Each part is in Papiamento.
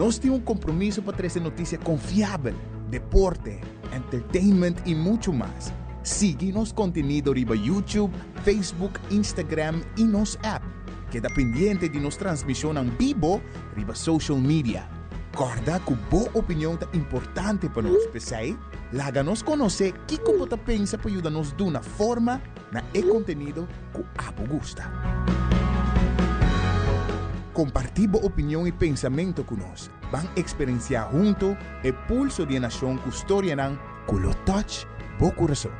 Nos tin un kompromiso pa trese notisia konfiabel, deporte, entertainment i muchu mas. Sigui nos kontenido riba YouTube, Facebook, Instagram i nos app. Keda pendiente di nos transmishonnan bibo riba social media. Kòrda ku bo opinion ta importante pa nos, p'esei laga nos konosé kiko bo ta pensa pa yuda nos duna forma na e kontenido ku abo gusta. Kompartí bo opinion i pensamentu ku nos. Ban eksperensiá huntu e pulso di e nashon ku storianan ku lo touch bo kurason.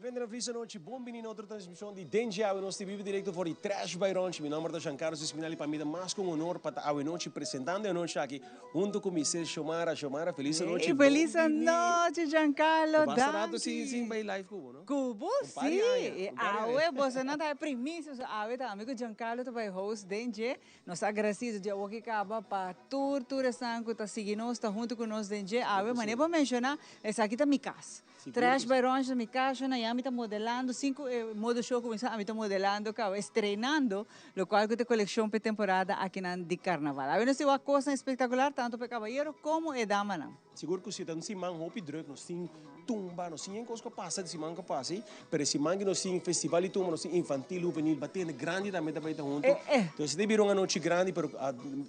Vendra feliz anochi, bon bini na otro transmisión di Den Dje Awe. Nos ta biba directo for di Trash by Ronchi. Mi nomber ta Giancarlo Espinal y pa mi ta mas cu un honor pa ta awe nochi presentando e anochi aki hunto cu mi sis Xiomara. Xiomara, feliz anochi, Hey, bon feliz bini. anochi Giancarlo, Basta rato sin danki. sin bay live cu bo, no? Cu bo Un par di si, aña, y un par di aña. awe boso nan ta e primicia, so awe ta ami cu Giancarlo ta bay host Den Dje. Nos ta agradecido di awo ki caba pa tur tur esnan cu ta sigui nos, ta hunto cu nos den dje awe. Manera bo menciona, esaki ta mi cas. Trash by Ronchi ta mi cas, shona ya mi ta modelando, sin cu e modo show cuminsa ami ta modelando caba, estrenando locual cu ta e coleccion pa e temporada akinan di carnaval. Awe nos tin wak cosnan espectacular tanto pa e cabayero como e damanan. Sigur cu si ta un siman hopi druk, nos tin tumba, nos tin yen cos cu a pasa di siman cu a pasa ei, pero e siman cu nos tin festival di tumba, nos tin infantil, hubenil, batende grandi tambe ta bay ta hunto. Entonces ta bira un anochi grandi, pero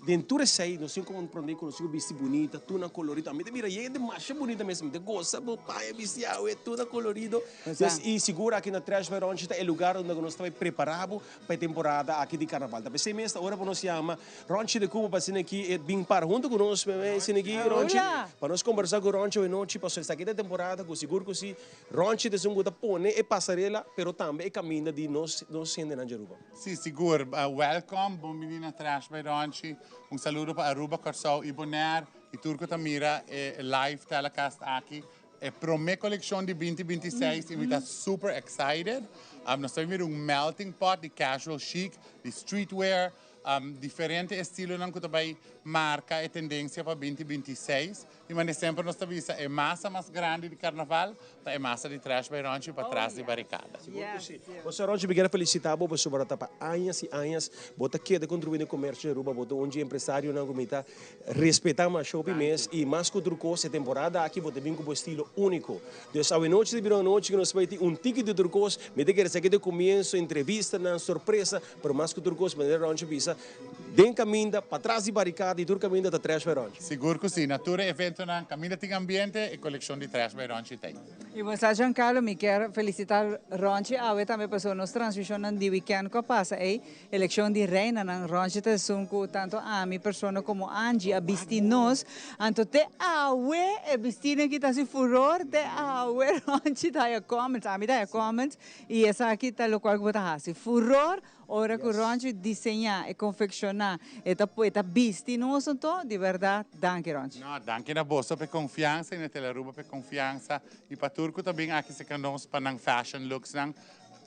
den tur esey nos tin cu comprende cu nos tin cu bisti bunita, tur na colorido. Ami ta mira yen hende masha bunita mes, mi ta gosa bo paña bisti awe, tur na colorido. Entonces, y sigur aki na Trash by Ronchi ta e lugar unda cu nos ta bay prepara bo pa e temporada aki di carnaval. Ta pesey mes ta ora cu nos yama Ronchi de Cuba pa asina aki e bin para hunto cu nos asina aki Ronchi pa nos combersa cu Ronchi awe nochi pasobra esaki ta e temporada cu sigur cu si Ronchi ta esun cu ta pone e pasarela pero tambe e caminda di nos nos hendenan di Aruba. Si sigur. Welcome, bon bini na Trash by Ronchi. Un saludo pa Aruba, Corsou y Bonaire y tur cu ta mira e live telecast aki. E prome coleccion di binti binti seis y mi ta super excited. Nos ta mira un melting pot di casual chic, di streetwear, Diferente estilonan ku ta bai marka e tendensia pa binti 26. I manera semper nos ta bisa e masa mas grandi di karnaval ta e masa di Trash by Ronchi patras di barikada. Sigur ku si. Bo sa Ronchi mi kier a felisitá bo pasobra ta pa añas i añas bo ta keda kontribuí den komersio di Aruba. Bo ta un dje empresarionan ku mi ta respetá masha hopi mes i mas ku otro kos e temporada aki bo ta bin ku bo estilo úniko. Dus awenochi ta bira un anochi ku nos bai tin un tiki di otro kos. Mi ta kere sa ki ta e komienso, entrevistanan, sorpresa. Pero mas ku tur kos, manera Ronchi a bisa, den kaminda, patras di barikada i tur kaminda ta Trash by Ronchi. Sigur ku si. Na tur e eventonan, kaminda tin ambiente, e kolekshon di Trash by Ronchi ta ei. I bo sa Giancarlo, mi kier felisitá Ronchi awe tambe pasobra nos transmishonnan di wikènt ku a pasa ei, elekshon di reinanan, Ronchi ta esun ku tantu ami persona komo Angie a bisti nos, anto te awe e bistinan ki ta hasi furor, te awe Ronchi ta haya comments, ami ta haya comments, I esaki ta lokual ku bo ta hasi. Furor Ora ku Ronchi diseñá e konfekshoná e ta e ta bisti nos anto, di bèrdat danki Ronchi. No, danki na boso pa e konfiansa i na Telearuba pa e konfiansa i pa tur ku ta bin aki serka nos pa nan fashion looksnan.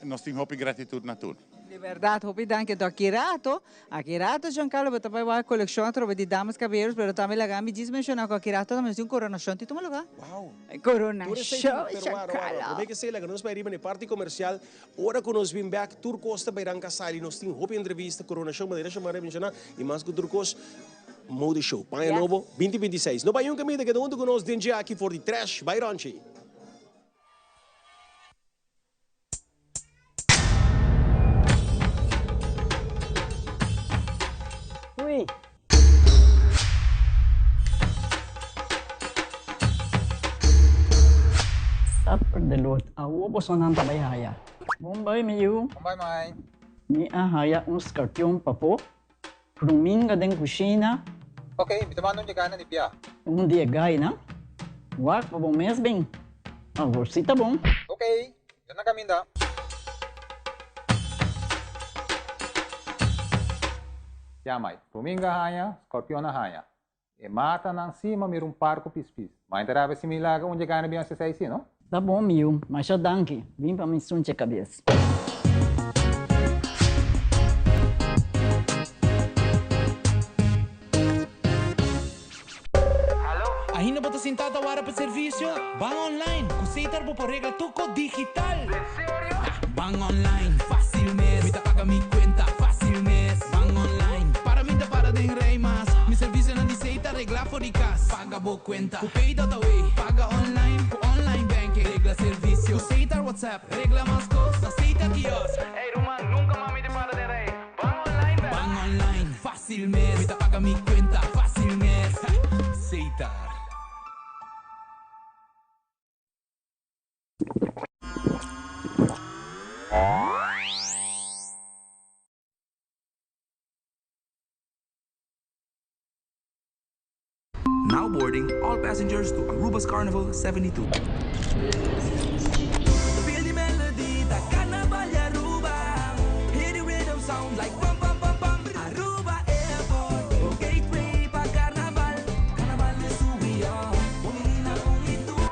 Nos tin hopi gratitut na tur. Di bèrdat hopi danki. Anto aki rato Aki rato Giancarlo bo ta bai wak coleccion atrobe di damas caballeros pero tambe laga mi djis menciona cu aki rato tambe nos tin un coronacion tin tuma lugar. Wow! Coronacion Giancarlo! Prome ke esey laga nos bai riba na e parti comercial ora cu nos bin bek tur cos ta bai ranca sali nos tin hopi entrevista coronacion manera Xiomara a menciona y mas cu tur cos mode show paña nobo binti 26 no bai un caminda keda hunto cu nos den dje aki for di trash bai Ronchi. Ui. Supper de lot. Awo bosonan ta bai haya. Bon bai mi yu. Bon bai mai. Mi a haya un skarpion papo. Ruminga den kushina. Ok, mi ta manda un dje gana di bia. Un di e gainan. Wak pa bo mes bin. Awor si ta bon. Ok, mi ta na kaminda. Ya mai, ruminga haña, skorpion a haña. E matanan si ma mira un par ku pispis. Mai ta rabia si mi laga un dje gana bin hasi esei si, no? Ta bon mi yu, masha danki. Bin pa mi sunche kabes. Ainda bo ta sintá ta wara pa servisio? Ban online! Ku Setar bo por regla tur kos digital! Ban online, fácil mes. Mi ta paga mi cuenta, fácil mes. Ban online, para mi ta para den rij mas. Mi servicionan di Setar regla for di cas. Paga bo cuenta cu Pay.awe. Paga online cu online banking. Regla servicio cu Setar WhatsApp. Regla mas cos na Setar kiosk. Ey ruman, nunca mas mi ta para den rij. Ban online bek. Ban online, fácil mes. Mi ta paga mi cuenta, fácil mes. Setar. Now boarding all passengers to Aruba's Carnival 72. Feel the melody, ta Carnaval di Aruba. Hear the rhythm sound like pam pam pam pam. Aruba Airport, bo gateway pa Carnaval. Carnaval is who we are. Bo menina con mi tur.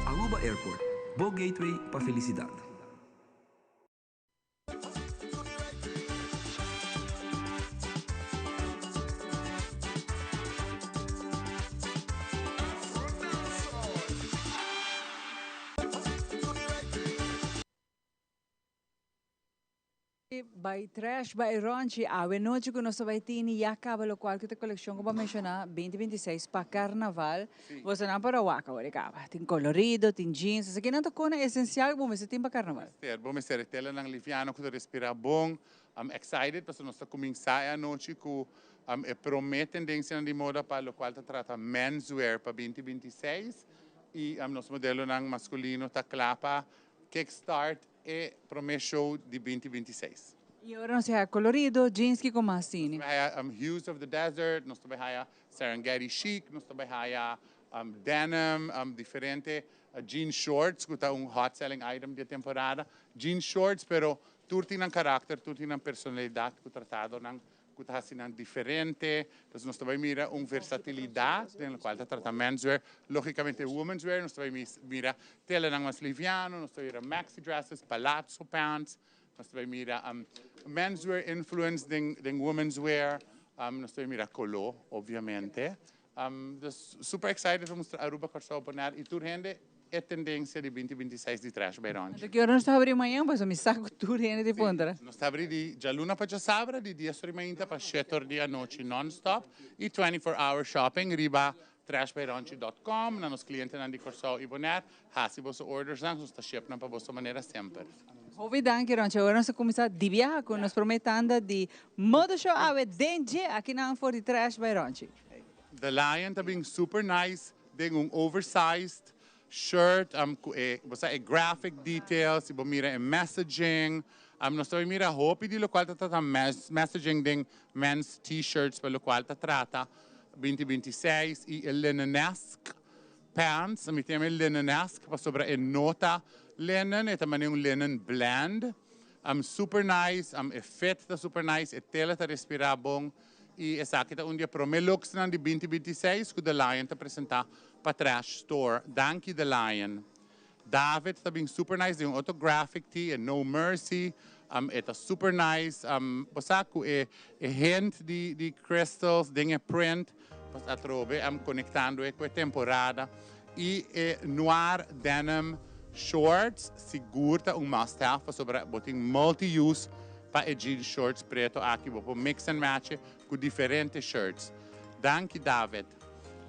Aruba Airport, bo gateway pa felicidad. Bai trash bai ronchi awe nochi ku nos ta bai tini ya kaba lokual ku ta kolekshon ku bo a menshoná binti 26 pa karnaval. Boso nan por a wak awor e kaba. Tin kolorido, tin jeans, esaki nan ta kona esensial ku bo mester tin pa karnaval. Mester, bo mester e telanan liviano ku ta respirá bon. I'm excited pasobra nos ta kuminsá e anochi ku e promé tendensianan di moda pa lokual ta trata menswear pa binti 26 i nos modelonan maskulino ta kla pa kick start e promé show di binti 26. I ora nos ta haya kolorido, jeans, kiko mas tini? Nos ta bai haya Hues of the Desert, nos ta bai haya Serengeti chic, nos ta bai haya denim, diferente jean shorts cu ta un hot selling item di e temporada. Jean shorts pero tur tin nan karakter, tur tin nan personalidad cu tratadonan cu ta haci nan diferente. Entonces nos ta bai mira un versatilidad den locual ta trata menswear. Logicamente womenswear nos ta bai mira telanan mas liviano, nos ta mira maxi dresses, palazzo pants, Nos ta bay mira menswear influence den womenswear. Nos ta bay mira color, obviamente. Dus super excited pa mustra Aruba, Kòrsou, Bonaire y tur hende e tendencia di binti 26 di Trash by Ronchi. Anto ki ora nos ta habri mañan? Pasobra mi sa ku tur hende ta puntra. Si, nos ta habri di djaluna pa djasabra, di dies ora di mainta pa shete ora di anochi non-stop y 24 hour shopping riba trashbyronchi dot com. Na nos clientenan di Kòrsou y Bonaire, hasi boso ordersnan, nos ta ship nan pa boso manera semper. Hopi danki Ronchi. Awor nos ta cuminsa di biaha cu nos prome tanda di Motor Show awe den dje aki nan for di Trash by Ronchi. The Lion ta bin super nice. Den un oversized shirt cu e, bo sa, e graphic details, si bo mira e messaging, nos ta mira hopi di locual ta trata messaging den men's T-shirts pa locual ta trata 2026 y e linenesque pants. Mi tin e linenesque pasobra e no ta linen, e ta manera un linen blend. Super nice, e fit ta super nice, e tela ta respira bon y esaki ta un di e prome looks nan di 2026 cu The Lion ta presenta pa Trash Store. Danki, The Lion. David ta bin super nice den un otro graphic tee, e No Mercy. E ta super nice. Bo sa cu e hint di crystals den e print, pues atrobe conectando e cu e temporada. Y e noir denim shorts, sigur ta un must have, pasobra bo tin multi-use pa e jean shorts preto aki, bo por mix and match cu diferente shirts. Danki, David.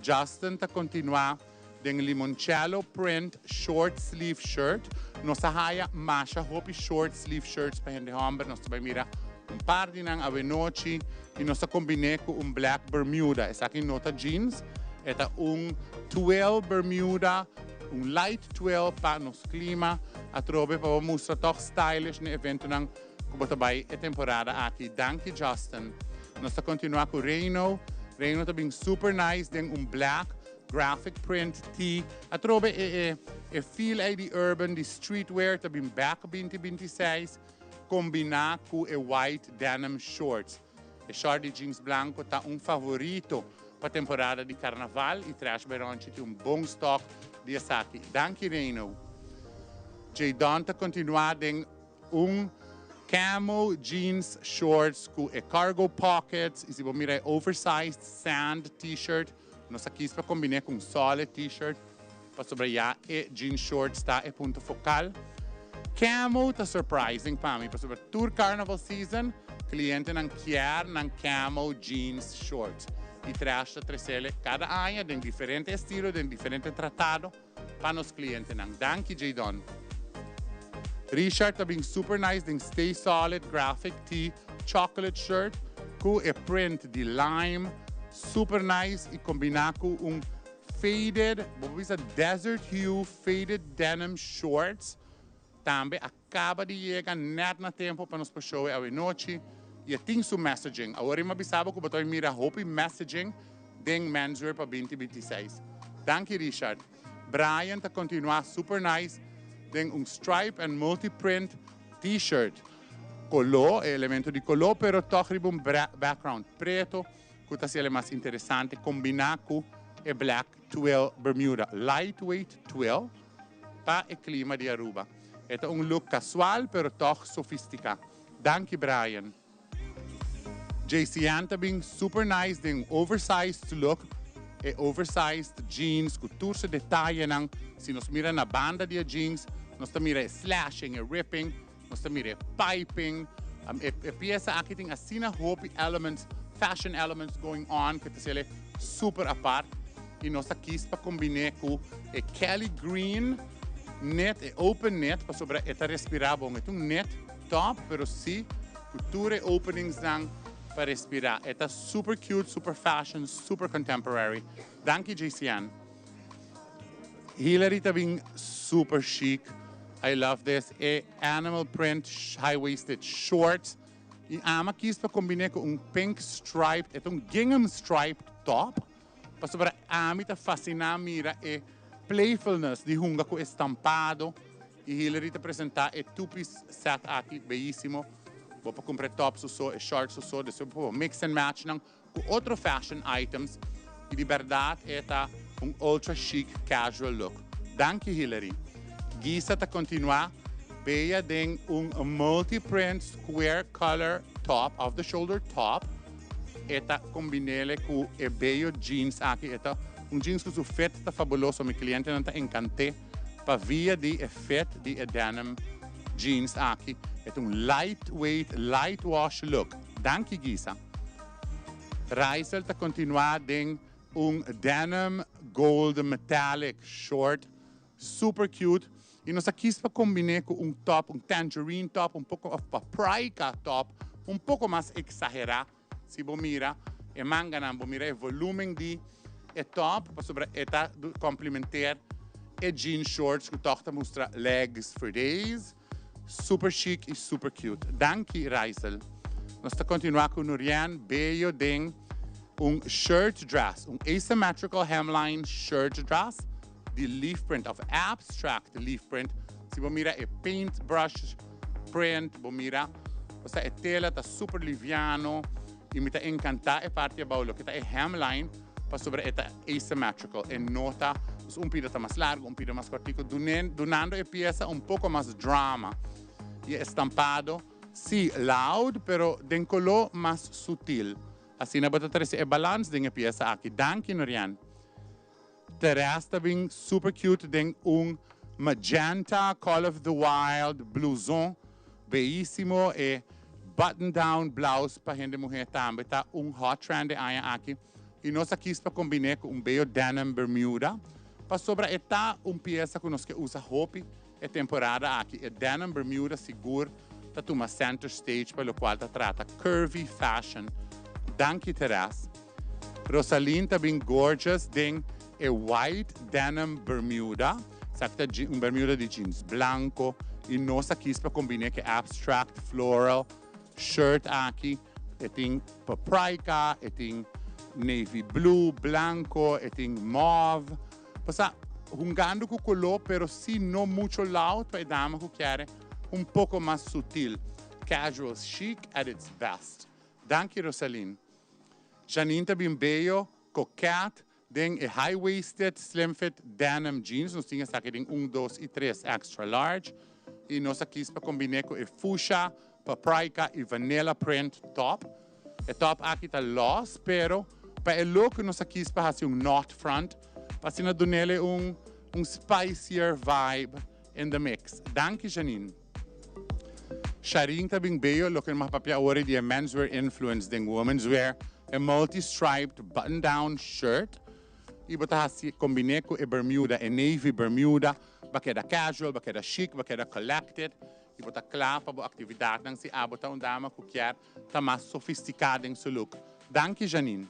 Justin ta continua den limoncello print short sleeve shirt. Nos a haya masha hopi short sleeve shirts pa hende homber. Nos ta bay mira un par di nan awe nochi y nos a combine cu un black Bermuda. Esaki no ta jeans, e ta un twill Bermuda, un light twill pa nos clima. Atrobe pa mustra toch stylish na evento nan cu bo ta bay e temporada aki. Danki, Justin. Nos ta continua cu Reino. Reino ta bin super nice den un black graphic print tee. Atrobe e feel ay di urban, di streetwear, ta bin back 2026, combina cu e white denim shorts. E short di jeans blanco ta un favorito pa temporada di carnaval y Trash by Ronchi tin un bon stock di esaki. Danki, Reino. Jadon ta continua den un camo jeans shorts cu e cargo pockets y si bo mira e oversized sand T-shirt, nos a kies pa combina cu un solid T-shirt pasobra ya e jean shorts ta e punto focal. Camo ta surprising pa mi, pasobra tur carnival season, clientenan kier nan camo jeans shorts. Y Trash ta trecele cada aña den diferente estilo, den diferente tratado pa nos clientenan. Danki, Jadon. Richard ta bin super nice den Stay Solid graphic tee chocolate shirt cu e print di lime, super nice y combina cu un faded, bo bisa desert hue faded denim shorts. Tambe a caba di yega net na tempo pa nos show awe nochi. Y tin su messaging. Awor mi a bisa bo cu bo ta mira hopi messaging den menswear pa 2026. Danki, Richard. Brian ta continua super nice den un stripe and multi-print T-shirt. Color, elemento di color, pero toch riba un background preto, cu ta asina mas interesante, combina cu e black twill Bermuda. Lightweight twill pa e clima di Aruba. E un look casual, pero toch sofistica. Danki, Brian. JC ta bin super nice den oversized look e oversized jeans cu tur su detayenan. Si nos mira na banda di jeans, nos ta mira slashing e ripping, nos ta mira piping. E pieza aki tin asina hopi elements, fashion elements going on cu ta super apart. Y nos a kies pa combina cu e Kelly green knit e open knit pasobra e ta respira bon. E un knit top, pero si cu tur e openings nan pa respira. E ta super cute, super fashion, super contemporary. Danki, JCN. Hillary ta bin super chic. I love this. E animal print high-waisted shorts. Y ami a kies pa combina cu un pink striped, e un gingham striped top. Pasobra ami ta fascina mira e playfulness di hunga cu estampado. Y Hillary ta presenta e two-piece set aki, bellissimo. Bo por cumpra top so, e shorts so, dus bo mix and match nan cu otro fashion items. Y di berdad e ta un ultra chic casual look. Danki, Hillary. Gisa ta continua bella den un multi-print square color top, off the shoulder top. E ta combinele cu e bello jeans aki. E ta un jeans cu su fit ta fabuloso. Mi clientenan ta encanta pa via di e fit di e denim jeans aki. E ta un lightweight, light wash look. Danki, Gisa. Raisel ta continua den un denim gold metallic short, super cute. Y nos a kies pa combina cu un top, un tangerine top, un poco of paprika top, un poco mas exagera. Si bo mira, e manga nan, bo mira e volumen di E top, pasobra e ta complementeer e jean shorts cu toch ta mustra legs for days. Super chic y super cute. Danki Raizel. Nos ta continua cu Nurianne Bello den un shirt dress, un asymmetrical hemline shirt dress di leaf print of abstract leaf print. Si bo mira e paint brush print, bo mira, osea e tela ta super liviano y mi ta encanta e parti abao loke ta e hemline pasobra e ta asymmetrical, e no ta, dus un pida ta mas largo, un pida mas cortico, dunando e pieza un poco mas drama y e estampado, si, loud, pero den color mas sutil. Asina bo ta trece e balans den e pieza aki. Danki Norianne. Therese ta bin super cute den un magenta Call of the Wild blouson beyisimo e button down blouse pa hende muher tambe ta un hot trend e aña aki y nos a kis pa combine cu un beyo denim bermuda pasobra e ta un pieza cu nos ke usa hopi e temporada aki e denim bermuda sigur ta tuma center stage pa locual ta trata curvy fashion danki Therese. Rosalyn ta bin gorgeous den e white denim bermuda. Esaki ta un bermuda di jeans blanco y nos a kis pa combine cu e abstract floral shirt aki. E tin paprika, e tin navy blue, blanco, e tin mauve. Pasa hungando cu color pero si no mucho loud pa e dama cu kier un poco mas sutil. Casual chic at its best. Danki Rosalyn. Janine ta bin beyo coquette den e high waisted slim fit denim jeans. Nos tin esaki den un, dos y tres extra large. Y nos a kis pa combine cu e fuchsia, paprika y vanilla print top. E top aki ta los, pero pa e look nos a kis pa haci un knot front pa asina dunele un un spicier vibe in the mix. Danki Janine. Sharin ta bin beyo loke nos a papia awor di e menswear influence den womenswear, e multi-striped button-down shirt y bo ta haci combine cu e bermuda, e navy bermuda, ba keda casual, ba keda chic, ba keda collected y bo ta cla pa bo actividadnan si abo ta un dama cu kier ta mas sofistica den su look. Danki Janine.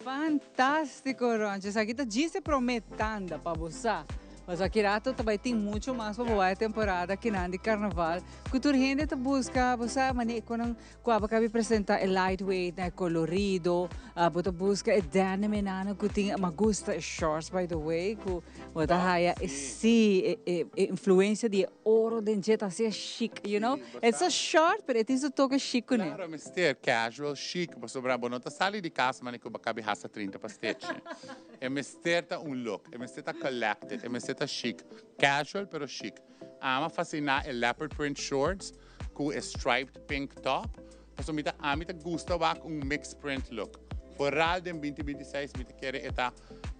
Fantastico Ronchi, esaki ta djis e prome tanda pa bo sa. Pasobra aki rato ta bai tin mucho mas pa bo bai e temporada kinan di carnaval cu tur hende ta busca bo sa mane con nan cu abo cabi presenta e lightweight nan e colorido bo ta busca e denim enana cu tin ma gusta e shorts by the way cu bo ta haya e si e influencia di e oro den dje ta hacia chic you know it's a short pero e tin su toke chic cune. Claro mester casual chic pasobra bo no ta sali di cas mane cu bo cabi hasta 30 pastechi e mester ta un look e mester ta collected e mester ta chic casual pero chic ama fascina e leopard print shorts cu e striped pink top pasobra mi ta ami ta gusta wak un mixed print look vooral den binti binti seis mi ta kere e ta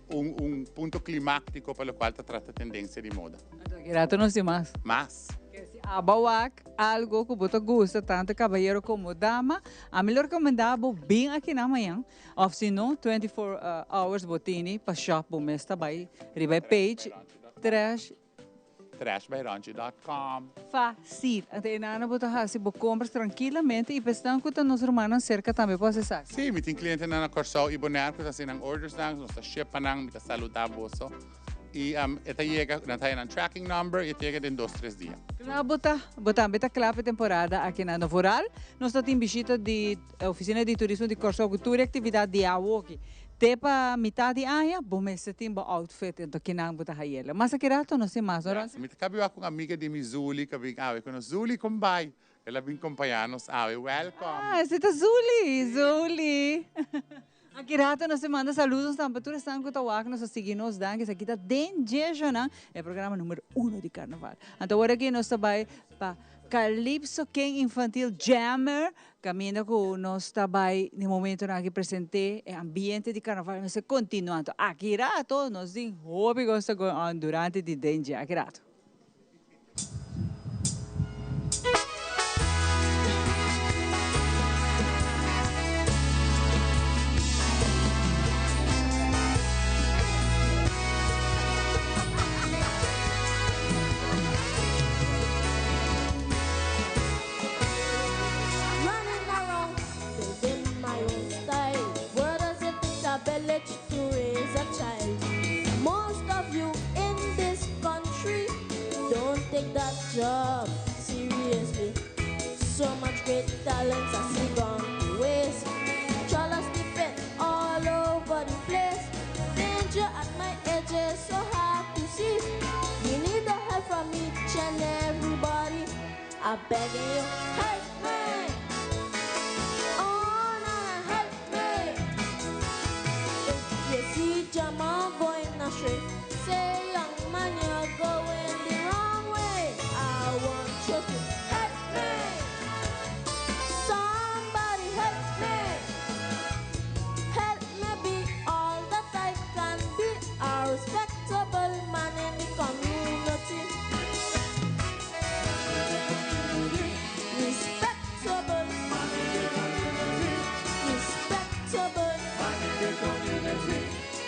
un un punto climactico pa locual ta trata tendencia di moda. Anto aki rato nos tin mas. Mas. Ke si aba wak algo cu bo ta gusta tanto cabayero como dama, ami lo recomenda bo bin aki na mañan of si no 24 hours bo tini pa shop bo mes ta bay riba e page trash. Trashbyronchi.com. Facil. Anto e nana bo ta haci bo compras trankilamente y pesnan cu ta nos rumannan cerca tambe por haci esaki. Sí, mi tin clientenan na Corsou y Bonaire cu ta haci nan orders nan, nos ta ship pa nan, mi ta saluda boso y e ta yega, nan ta haya nan tracking number y e ta yega den dos tres dia. Cla bo ta, bo tambe ta cla pa e temporada aki na Novoral. Nos ta tin bishita di Oficina di Turismo di Corsou cu tur e actividad di awoki. Te pa mitad di aña bo mester tin bo outfit enton kinan bo ta hayela. Mas aki rato nos tin mas no Ronchi? Yes, mi ta kabi wak un amiga di mi Zuli ka bin awe ku nos. Zuli kon bai? El a bin kompañá nos awe. Welkom! Ah, ese ta Zuli! Zuli! Aki rato nos ta manda saludos tambe pa tur esnan ku ta wak nos a sigui nos. Danki. Esaki ta Den Djeshonan, e programa numero uno di Carnaval. Anto awor aki nos ta bai pa Calypso King Infantil Jammer. Caminda cu nos ta bay den momentonan aki presente e ambiente di carnaval mester continua. Anto aki rato nos tin hopi cos ta going on durante di den dje. Aki rato. job seriously. So much great talents I see gone to waste. Trawlers sleeping all over the place. Danger at my edge is so hard to see. We need the help from each and everybody. I'm begging you, help me. Oh, no, help me. If you see Jamal going astray, say, young man, you're going the wrong way. I want you to help me. Somebody help me. Help me be all that I can be. A respectable man in the community. Respectable. Respectable.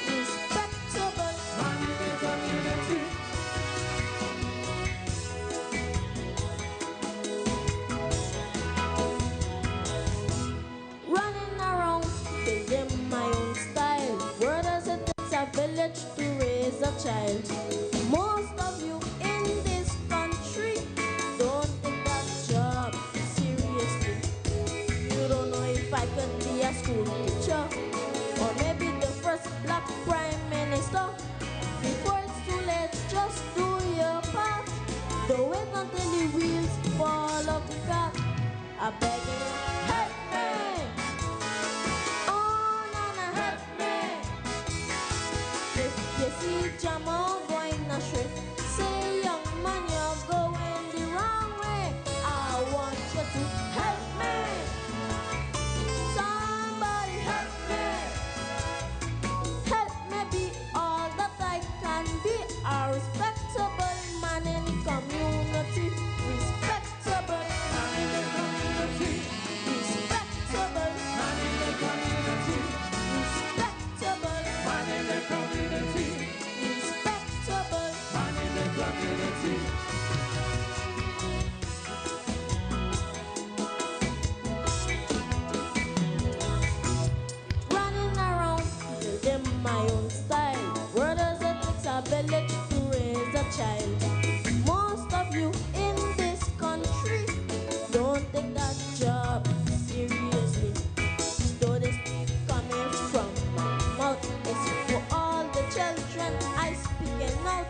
Respectable. Running around, building my own style. Word as it takes a village to raise a child. Most of you in this country don't take that job seriously. You don't know if I could be a school teacher or maybe the first black prime minister. Before it's too late, just do your part. Don't wait until the wheels fall off the cart. I beg you, help me. Oh, Nana, help me. If you see Jamal going astray, say, young man, you're going the wrong way. I want you to help me. Somebody help me. Help me be all that I can be. A respectable man in the community. Respectable man in the community. Respectable man in the community. Respectable man in the community. Respectable man in the community. Running around, building my own style. Word as it takes a village to raise a child. Most of you in this country don't take that job seriously. Though this speak coming from my mouth, it's for all the children I speaking out.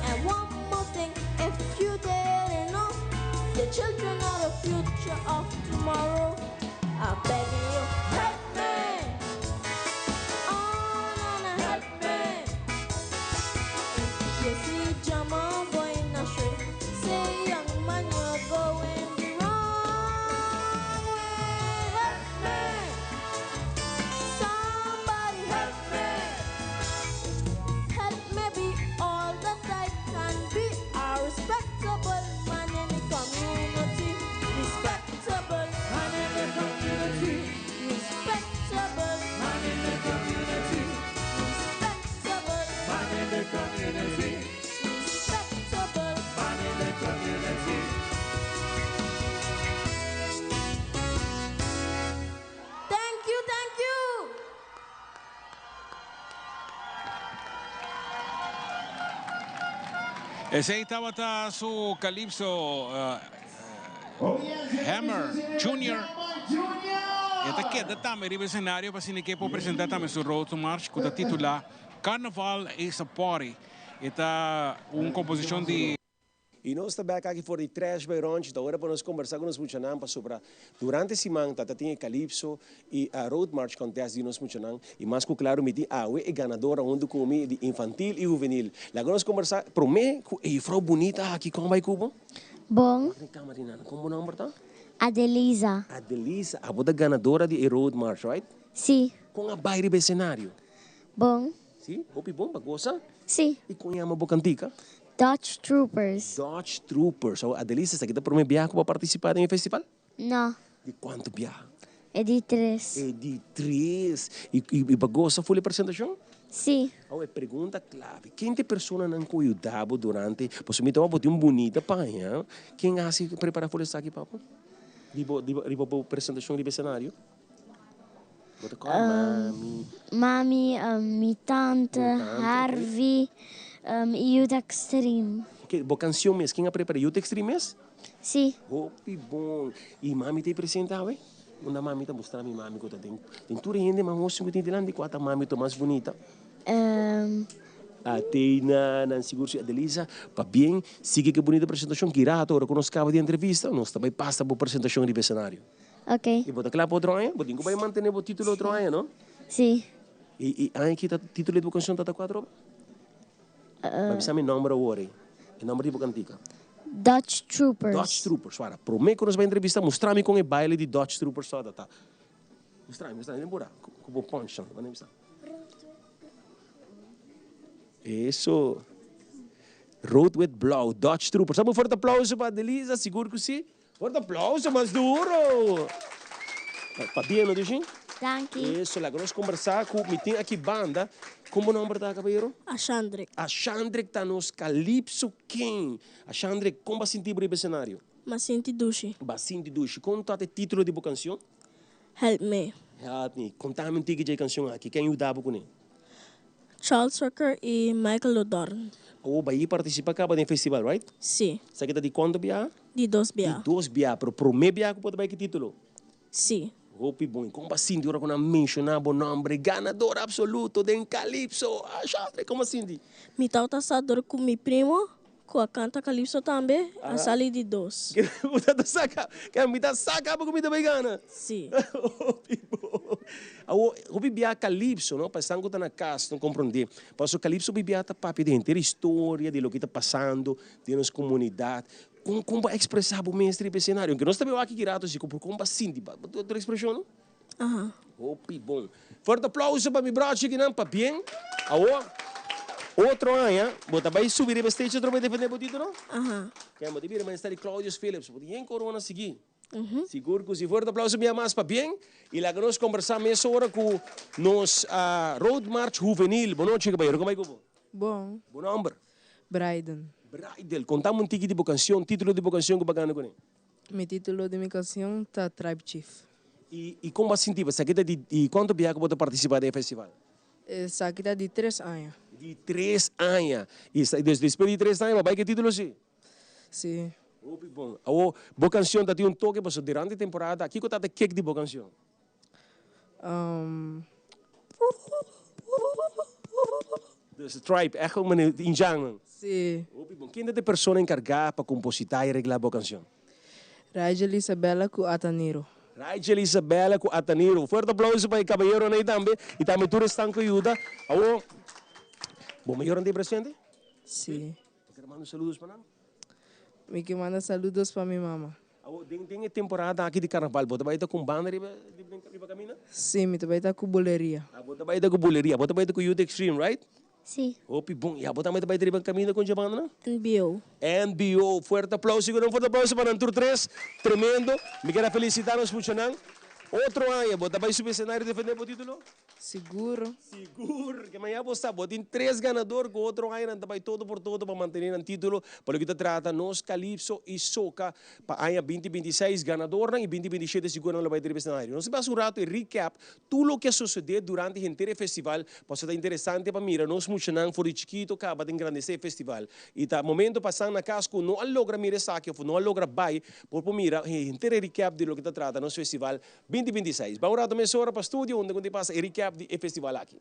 And one more thing, if you didn't know, the children are the future of tomorrow. I'm begging you, help me. Oh, Nana, help me. If you see Jamal going astray, say, young man, you're going the wrong way. Help me. Somebody help me. Help me be all that I can be. A respectable man in the community. Respectable man in the community. Respectable man in the community. Respectable man in the community. Respectable man in the community. Thank you, thank you. Esey tabata su Calypso Hammer Junior. E ta keda tambe riba escenario pa asina ke por presenta tambe su Road to March cu ta titula Carnival is a Party. E ta un composicion di. Y nos ta bek aki for di Trash by Ronchi, ta ora pa nos combersa cu nos muchanan pasobra durante siman ta ta tin e Calypso y Road March Contest di nos muchanan y mas cu claro mi tin awe e ganadora hunto cu mi di infantil y juvenil. Laga nos combersa prome cu e juffrouw bunita aki, con bay cu bo? Bon. Wak den cama di nan, con bo nomber ta? Adelisa. Adelisa, abo ta ganadora di e Road March, right? Si. Con a bay riba e scenario? Bon. Si, hopi bon, bo goza? Si. Y con yama bo cantica? Dutch Troopers. Dutch Troopers. Awor, Adelisa, esaki ta prome biaha ku bo a partisipá den e festival? No. Di kuantu biaha? E di tres. E di tres. I i bo a gosa ful e presentashon? Si. Awor, e pregunta klave, ken ta e personanan ku yuda bo durante, pasobra mi ta wak bo tin un bunita paña, ken a hasi prepará ful esaki pa bo? Di bo di riba bo presentashon riba e senario? Bo ta kòrda mami? Mami, mi tante, Harvey i Youth Extreme. Bo canción mes, ken a prepara? Youth Extreme mes? Si. Hopi bon. Y mami ta presente awe? Unda mami ta? Mustra mi mami cu ta den. Den tur e hende mas hosi cu tin dilanti, cua ta mami ta mas bunita? Athena, nan sigur si. Adelisa, pabien. Sigui cu e bunita presentacion. Ki rato ora cu nos caba di entrevista, nos ta bay pasa bo presentacion riba e scenario. Ok. Y bo ta cla pa otro aña? Bo tin cu bay mantene bo titulo otro aña, no? Si. Y aña ki ta titulo di bo cancion ta ta cua atrobe? Ba bisa mi nomber awor ei. E nomber di bo cantica. Dutch Troopers. Dutch Troopers. Wara, prome cu nos bai entrevista, mustra mi con e baile di Dutch Troopers ta ta. Mustra mi, mustra mi. Den bora cu bo punch nan. Manda bisa. Eso. Rood, wit, blauw. Dutch Troopers. Dame un fuerte aplauso pa Adelisa, sigur cu si. Fuerte aplauso mas duro. Pabia no Dushin? Danki. Eso, laga nos combersa cu mi tin aki banda. Con bo nomber ta, caballero? Ashandrick. Ashandrick ta nos Calypso King. Ashandrick, con bo a sinti bo riba e scenario? M'a sinti dushi. Bo a sinti dushi. Con ta e titulo di bo cancion? Help Me. Help Me. Contami un tiki dje e cancion aki. Ken yuda bo cune? Charles Rucker y Michael Lodorn. Awor bai participa caba den festival, right? Si. Esaki ta di cuanto biaha? Di dos biaha. Di dos biaha, pero prome biaha cu bo ta bai ki titulo? Si. Hopi bon. Y con bo a sinti ora cu nan menciona bo nombre, ganador absoluto den Calypso? Ah, Shandre, con bo a sinti? Mi tawata sa dor cu mi primo cu a canta Calypso tambe a sali di dos. Bo ta sa caba, mi ta sa caba cu mi ta bay gana. Si. Hopi bon. Awor, hopi bia Calypso, no, pa esnan cu ta na cas no comprende, pasobra Calypso hopi bia ta papia di henter historia, di loke ta pasando den nos comunidad. Con, con bo a expresa bo mes riba e scenario? Aunke nos ta bay wak aki rato si, con bo a sinti? Bo tin otro expresion, no? Aha. Hopi bon. Fuerte aplauso pa mi brochi kinan, pabien. Awor, otro aña, bo ta bay subi riba stage otro bay defende bo titulo? Aha. Ken bo ta bira manera di Claudius Philips, bo tin yen corona sigui. Sigur cu si. Fuerte aplauso bia mas pabien. Y laga nos combersa mesora cu nos Road March Juvenil. Bon nochi caballero, como bay cu bo? Bon. Bo nomber? Brayden. Brayden, contame un tiki di bo cancion, titulo di bo cancion cu bo a gana cune. Mi titulo di mi cancion ta Tribe Chief. Y y con bo a sinti bo? Esaki ta di di cuanto biaha cu bo ta participa den e festival? Esaki ta di tres aña. Di tres aña. Y esta des despues di tres aña bo a bay cu e titulo si? Si. Hopi bon. Awor bo cancion ta tin un toke pasobra durante e temporada kico ta ta kick di bo cancion? Dus Tribe, echt un manera di injan. Si. Hopi bon. Ken ta e persona encarga pa composita y regla bo cancion? Rigel Isabella cu Ataniro. Rigel Isabella cu Ataniro. Fuerte aplauso pa e caballeronan ey tambe y tambe tur esnan cu yuda. Awor, bo mayornan ta presente? Si. Bo kier manda un saludos pa nan? Mi ke manda saludos pa mi mama. Awor, den den e temporada aki di karnaval, bo ta bai ta ku un banda riba riba kaminda? Sí, mi ta bai ta ku buleria. Ah, bo ta bai ta ku buleria. Bo ta bai ta ku Youth Extreme, right? Sí. Hopi bon. Ya, bo tambe ta bai ta riba kaminda ku dje bandanan? NBO. NBO. Fuerte aplauso, sigur un fuerte aplauso pa nan tur tres. Tremendo. Mi kier a felisitá nos muchanan. Otro aña bo ta bai subi esenario defendé bo título? Sigur. Sigur! Ke maña bo sa, bo tin tres ganador ku otro aña nan ta bai todo por todo pa mantene nan titulo pa loke ta trata nos Calypso y Soca pa aña 2026 ganadornan y 2027 sigur nan lo bai riba escenario. Nos ta basa un rato e recap tur loke a sosode durante henter e festival pasobra ta interesante pa mira nos muchanan for di chikito kaba ta engrandece e festival y ta momento pa esnan na cas ku no a logra mira esaki of no a logra bai por por mira henter e recap di loke ta trata nos festival 2026. Ban un rato mesora pa studio unda ku ta pasa e recap di e festival aki.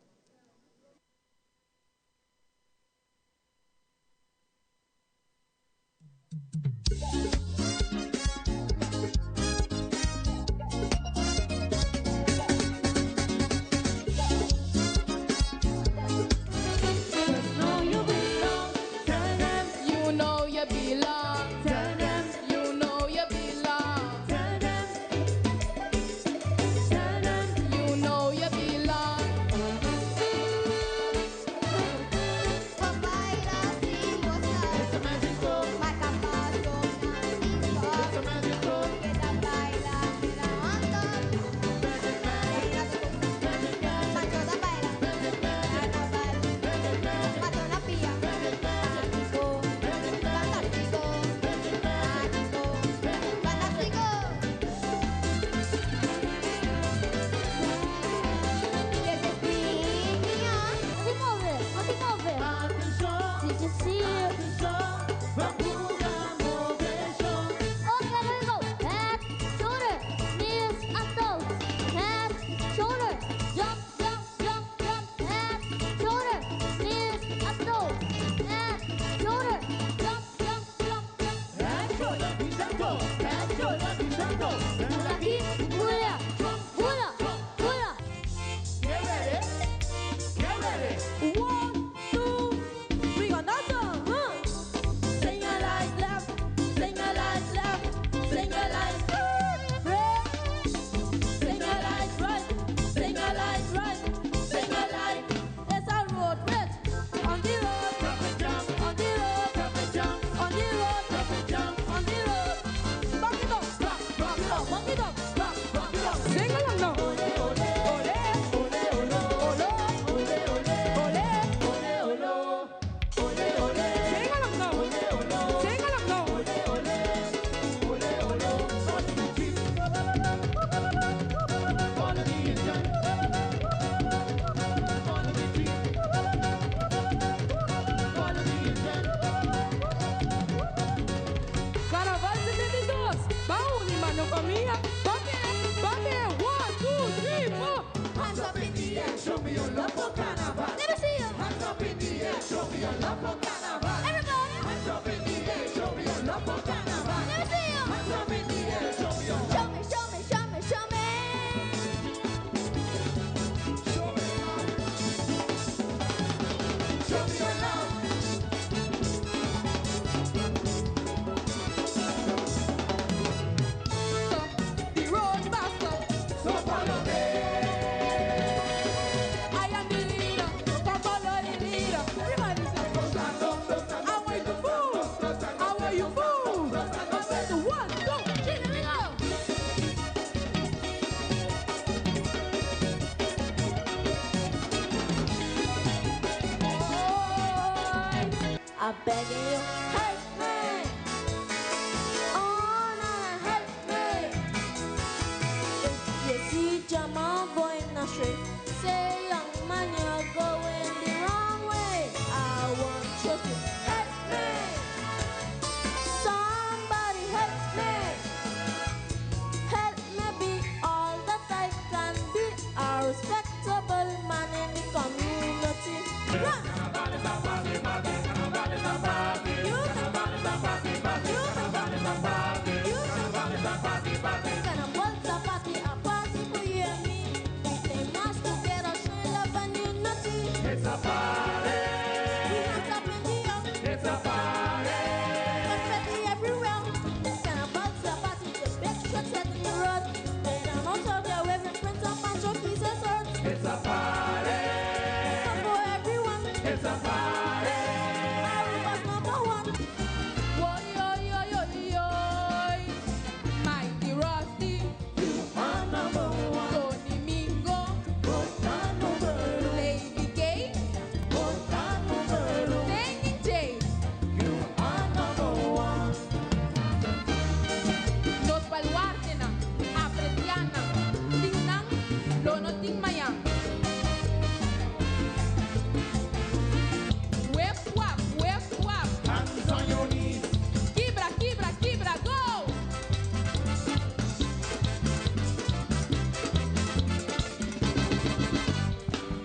I'm begging you, help me. Oh, na, na, help me. If you see Jamal going astray, say, young man, you're going the wrong way. I want you to help me. Somebody help me. Help me be all that I can be. A respectable man in the community. Run! It's a party. We not stopping the up. It's a party. Confetti everywhere. Carnival's a party. The big trucks hitting the road. They don't know how they're waving prints up and jockeys and swords. It's a party. Fun for everyone. It's a party. Aruba's number one. Oi, oi, oi, oi, oi. Mighty Rusty. You are number one. Tony Mingo. Lady K. Singing J. You are number one. Nos baluartenan, aprecianan, sin nan, lo no tin mañan. Wep, wap, wep, wap. Hands on your knees. Kibra, kibra, kibra, go!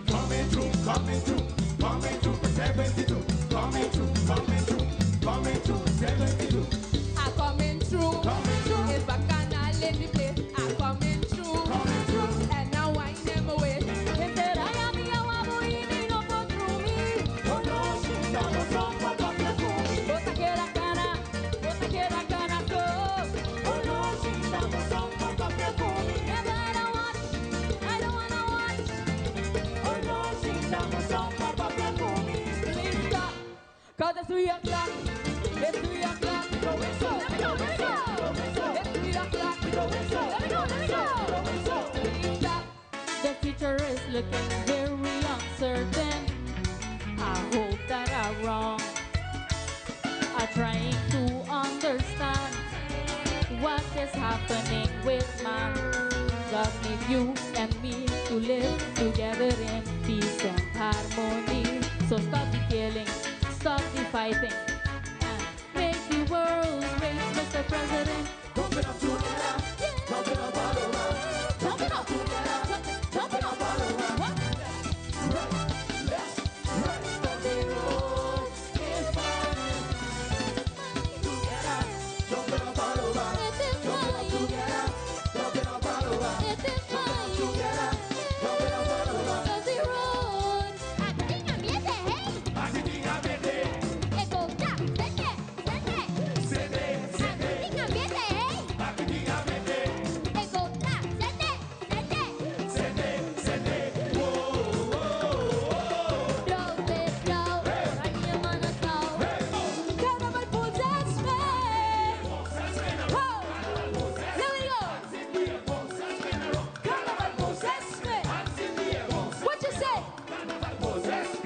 Coming through, coming through, coming through for 72. Coming through, coming through, coming through for 72. I coming through. Coming through. It's bacchanal in the place. I coming through. Coming through. And now I never wait. Cause it's 3 o'clock. It's 3 o'clock. Let me go, let me go. It's 3 o'clock. Let me go, let me go. Please stop. The future is looking very uncertain. I hope that I'm wrong. I'm trying to understand what is happening with man. God made you and me to live together in peace and harmony. So stop the killing, stop the fighting, and make the world great, Mr. President. Jumping up together, jumping up all around, Jumping up, jumping up, what? right, left, right. But the road is fine. Together, jumping up all around, It is jumping up mine. together, jumping up all around, It is mine. together, jumping up all around. Cause the road. Sede, sede, sede, sede. Whoa, whoa, Carnaval possess me. Ho! Here we go. Carnaval possess me. What you say?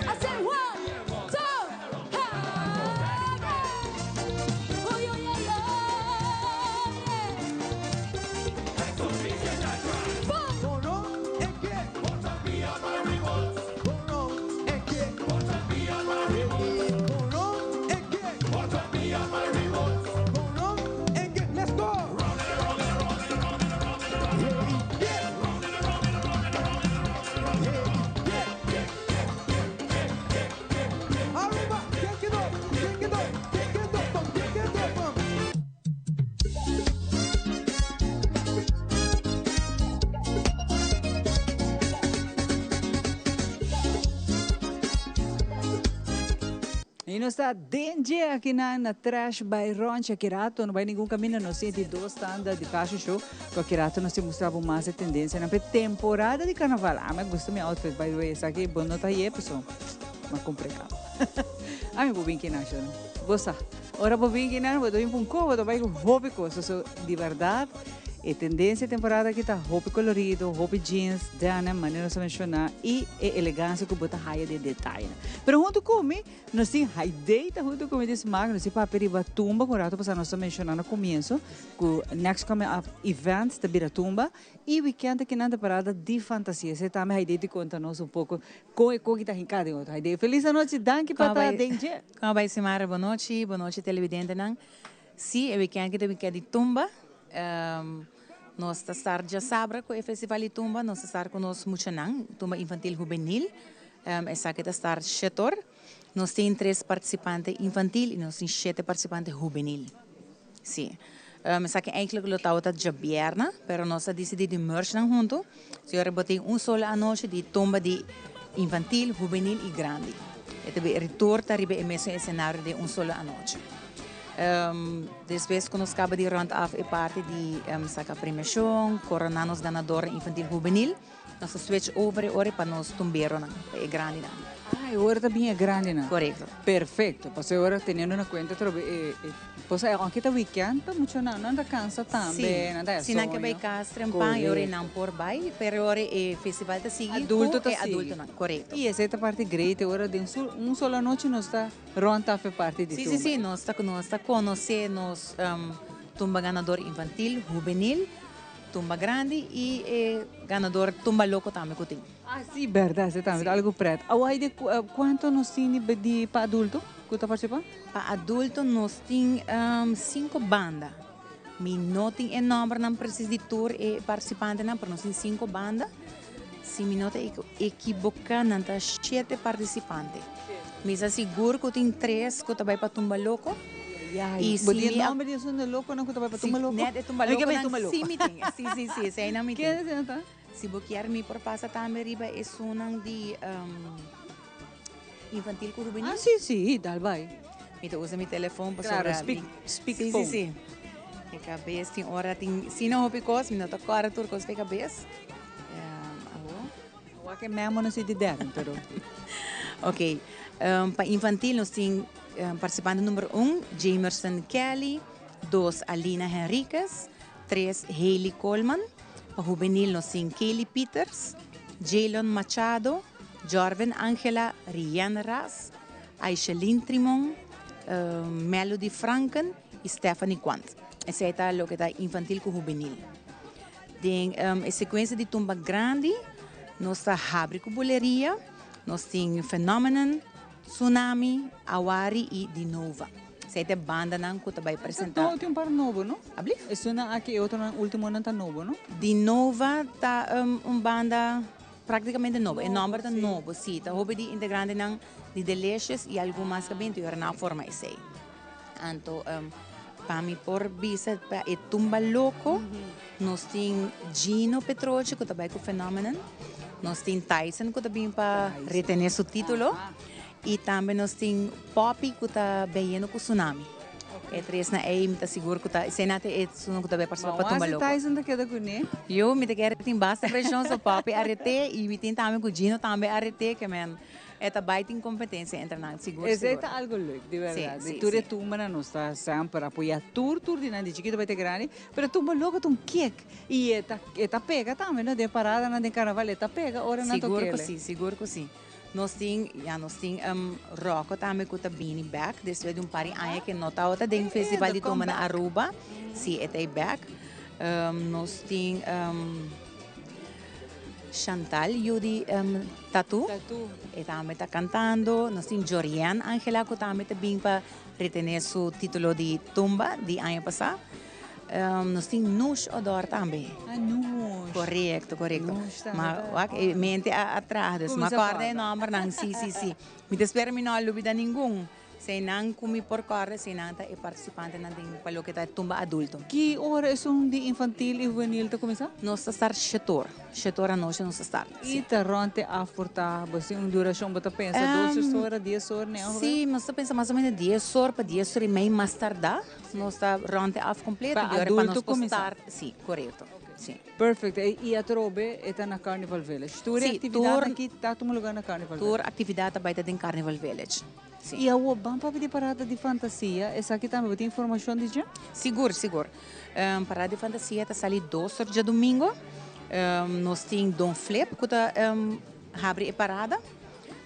I said one, two, ha, Oh, yo, yo, yo, yeah. Boom. Let's go! Round and round and round and round and round and round. Yeah, yeah. Round and round and round and round and round and round. Yeah, yeah, yeah, yeah, yeah, yeah, yeah, yeah. Arriba, ¿quién quedó? ¿Quién quedó? ¿Quién quedó? ¿Quién quedó? Y nos ta den dje aki na Trash by Ronchi. Aki rato no bay ningun caminda, nos tin dos tanda di fashion show. Cu aki rato nos ta mustra mas tendencia na temporada di carnaval. Ah, mi gusta mi outfit, by the way. Esaki bon no ta ye, pessoal. Ma cumpra caba. Ah, mi bo bin aki na, Gosta. Ora bo bin aki na, bo ta bin pa un co, bo bay cu hopi cos. So, di berdad. E tendencia e temporada aki ta hopi colorido, hopi jeans, denim, manera nos a menciona, y e elegancia cu bo ta haya den detayenan. Pero hunto cu mi, nos tin Haidee ta hunto cu mi di smaak, nos tin papia riba tumba, cu un rato pasa nos a menciona na comienzo, cu next coming up event ta bira tumba, y weekend aki nan ta parada di fantasia. Esey tambe Haidee tin conta nos un poco con e coki ta hinca den otro. Haidee, feliz anochi, danki pa ta den dje. Como bay Simara, bo nochi, bo nochi televidentenan. Si, e weekend aki ta weekend di tumba. Nos ta start djasabra ku e festival di tumba. Nos ta start ku nos muchanan, tumba infantil hubenil. Esaki ta start shetor. Nos tin tres partisipante infantil i nos tin shete partisipante hubenil. Si. Esaki eigenlijk lo tabata djabièrnè, pero nos a disidí di merge nan huntu. Si ora bo tin un solo anochi di tumba di infantil, hubenil i grandi. E ta bin ritor ta riba e mesun esenario den un solo anochi. Despues ku nos kaba di rond af e parti di saka premiashon, koroná nos ganadornan infantil hubenil, nos ta switch over e ora pa nos tumberonan, pa e grandinan. Ah, e ora ta bin e grandinan. Korekto. Perfekto, pasobra e ora teniendo na kuenta atrobe e Pues aunke ta weekend pa mucho nan nan ta cansa tambe, nan ta haya Si nan ke bai soño. cas trempan e ora e nan por bai, pero e ora e festival ta sigui Adulto cu ta e sigui. adultonan, corecto. Y esey ta parti great, e ora den su un solo anochi nos ta rond af e parti di Si, tumba. si, si, nos ta nos ta conoce nos tumba ganador infantil, hubenil, tumba grandi y e ganador tumba loco tambe cu tin. Ah, si, berdad, esey tambe ta algo pret. Awor hay de cuanto nos tin di di pa adulto cu ta participa? Pa adulto nos tin cinco banda. Mi no tin e nombernan precies di tur e participantenan, pero nos tin cinco banda. Si mi no ta ekiboca nan ta shete participante. Mi sa sigur cu tin tres cu ta bay pa Tumba Loco. Y si Bo tin e nomber di esun de loconan cu ta bay pa Tumba Loco? Net e Tumba Loconan si mi tin. Si, si, si, eseinan mi tin. Ken eseinan ta? Si bo kier mi por pasa tambe riba esunnan di infantil ku hubenil. Ah si si, dal bai. Mi ta usa mi telefon pasobra. Claro, speak speak si, phone. Si si. E kabes tin ora tin sino hopi kos, mi no ta kòrda tur kos pa e kabes. Awo. Wak e memo no si di dèren pero. Ok, pa infantil nos tin partisipante number un, Jamerson Kelly, dos Alina Henriquez, tres Hailey Coleman. Pa hubenil nos tin Kaylee Pieters, Jaylon Machado, Jorvin Angela, Rianne Ras, Aishelin Trimon, Melody Franken y Stephanie Quant. Esei ta loke ta infantil ku hubenil. Den e sekuensia di tumba grandi nos ta habri ku buleria, nos tin Phenomenon, Tsunami, Awari y Dinova. Esei ta e bandanan ku ta bai presentá. No, tin un par nobo, no? Ablief? Esunnan aki e otronan ultimonan ta nobo, no? Dinova ta un banda práktikamente nobo. E nòmber ta nobo, sí. Ta hopi di integrantenan di Delicious i algun mas ku a binti ora nan a forma esei. Anto pa mi por bisa pa e Tumba Loko nos tin Gino Petrochi ku ta bai ku Phenomenon, nos tin Tyson ku ta bin pa retené su título. I tambe nos tin Poppy ku ta beyendo ku Tsunami. E tresnan ei mi ta sigur ku ta esei nan ta e esunnan ku ta bay partisipá pa Tumba Loko. Tyson ta keda kuné? Yo mi ta kere tin basta preshon so Poppy a reté i mi tin tambe ku Gino tambe a reté ke men e ta bay tin kompetensia entre nan sigur sigur. Esei ta algo leuk di bèrdat. Di tur e tumbanan nos ta semper apoyá tur tur di nan di chikito bay te grandi pero Tumba Loko ta un kick i e ta e ta pega tambe no den paradanan den karnaval e ta pega ora nan Sigur ku tok'el. si sigur ku si. Nos tin, ya nos tin Rocco tambe cu ta bini bek despues di un par di aña cu no tabata den Festival di Tumba na Aruba. Si, e ta e bek. Nos tin Chantal yu di Tatu. E tambe ta cantando. Nos tin Jorianne Angela cu tambe ta bin pa retene su titulo di Tumba di aña pasa. Nos tin Nush Odor tambe. Ah, Nush. Correcto, correcto. Nush tambe Ma ta. wak, e mente a, a traha, dus Cuminsa ma corda e corda. nombernan, si, si, si. Mi ta spera mi no a lubida ningun. Eseinan cu mi por corda, eseinan ta e participantenan den pa loke ta e tumba adulto. Ki ora esun di infantil y hubenil ta cuminsa? Nos ta start shetor. Shetor anochi nos ta start, si. Y ta rond te af por ta, bo tin un duracion, bo ta pensa dos ora, dies ora, ne ongeveer? Si, nos ta pensa mas o menos dies or pa dies or y mei mas tarda. Nos ta rond e af completo Pa di ora pa adulto nos por cuminsa. start. Si, corecto. Si. Perfect. Y atrobe e ta na Carnival Village. Tur e Si, actividad tur aki ta tuma lugar na Carnival Tur Village. actividad ta bay ta den Carnival Village. Si. Y awo ban papia di parada di fantasia, esaki tambe bo tin informacion di dje? Sigur, sigur. Parada di fantasia ta sali dos or djadumingo. Nos tin Don Flip cu ta habri e parada.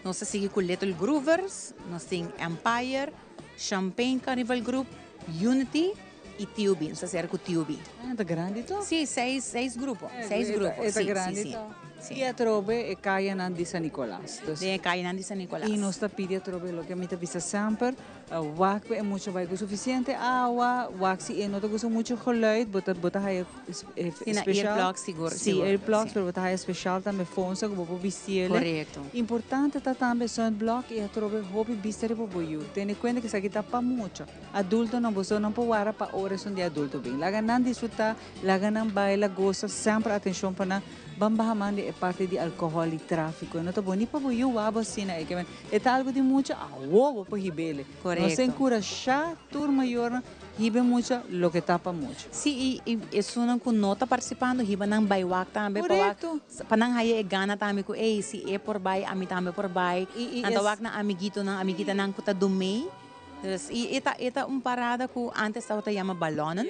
Nos ta sigui cu Little Groovers, nos tin Empire, Champagne Carnival Group, Unity y TUB. Nos ta cera cu TUB. Ah, ta grandi toch? Si, seis, seis grupo. Seis grupo, E ta si, grandi si, si. toch? Si. Y atrobe e cayanan di San Nicolas. Dus Den e cayanan di San Nicolas. Y nos ta pidi atrobe loke mi ta bisa semper, wak pa e mucha bai cu suficiente awa, wak si e no ta gusta mucho geluid, bo ta, bo ta haya Si na special. earplugs sigur, Si, sigur, earplugs, si. pero bo ta haya special tambe fonsa cu bo por bistiele. Correcto. Importante ta tambe sunblock y atrobe hopi bista riba bo yu. Tene cuenta cu esaki ta pa mucha. Adultonan, boso no por wara pa ora esun di adulto bin. Laga nan disfruta, laga nan baila, gosa, semper atencion pa nan. Ban baha man di e parti di alcohol y trafico. E no ta bon ni pa bo yu wou bo asina e ke men. E ta algo di mucha, awo bo por hib'ele. Nos ta Correcto. encurasha tur mayornan hibe mucha loke ta pa mucha. Si, y esunnan cu no ta participando hiba nan bay wak tambe pa wak, Correcto. pa nan haya e gana tambe cu ey si e por bay ami tambe por bay. Y, y Nan ta es wak nan amiguitonan, amiguitanan cu ta dumey. Dus y e ta e ta un parada cu antes tabata yama balonnen,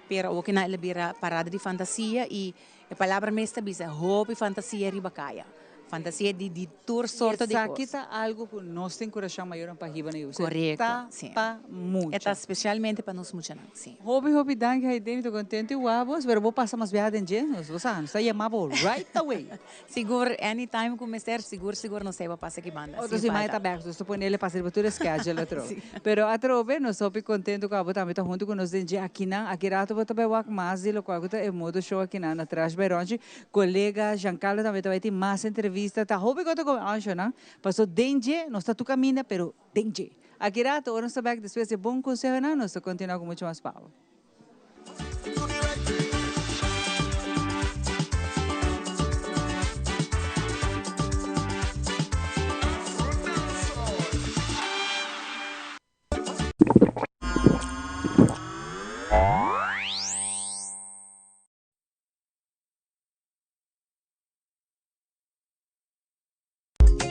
pero awo ki nan el a bira parada di fantasia y e palabra mes ta bisa hopi fantasia riba caya. Fantasia di di tur sorto di Esaki cos. ta algo cu nos ta encurasha mayornan pa hiba na yu. Esaki Correcto, ta si. pa E ta mucha. specialmente pa nos muchanan, si. Hopi hopi danki Haydee, mi ta contento y wou bo, pero bo pasa mas biaha den dje, nos bo sa, nos ta yama bo right away. Sigur anytime cu mester, sigur sigur nos ta iba pasa aki banda, Otro sin siman e falta. ta bek, nos ta ponele pasa riba tur e schedule atrobe. Pero atrobe nos ta hopi contento cu abo tambe ta hunto cu nos den dje akinan. Aki rato bo ta bay wak mas di locual cu ta e motor show akinan na Trash by Ronchi. Colega Giancarlo tambe ta bay tin mas entrevista. Ta hopi cu ta come anshonan, paso den dje nos ta tur caminda pero den dje. Aki rato ora nos ta bek despues di e bon consehonan nos ta continua cu mucho mas pabo.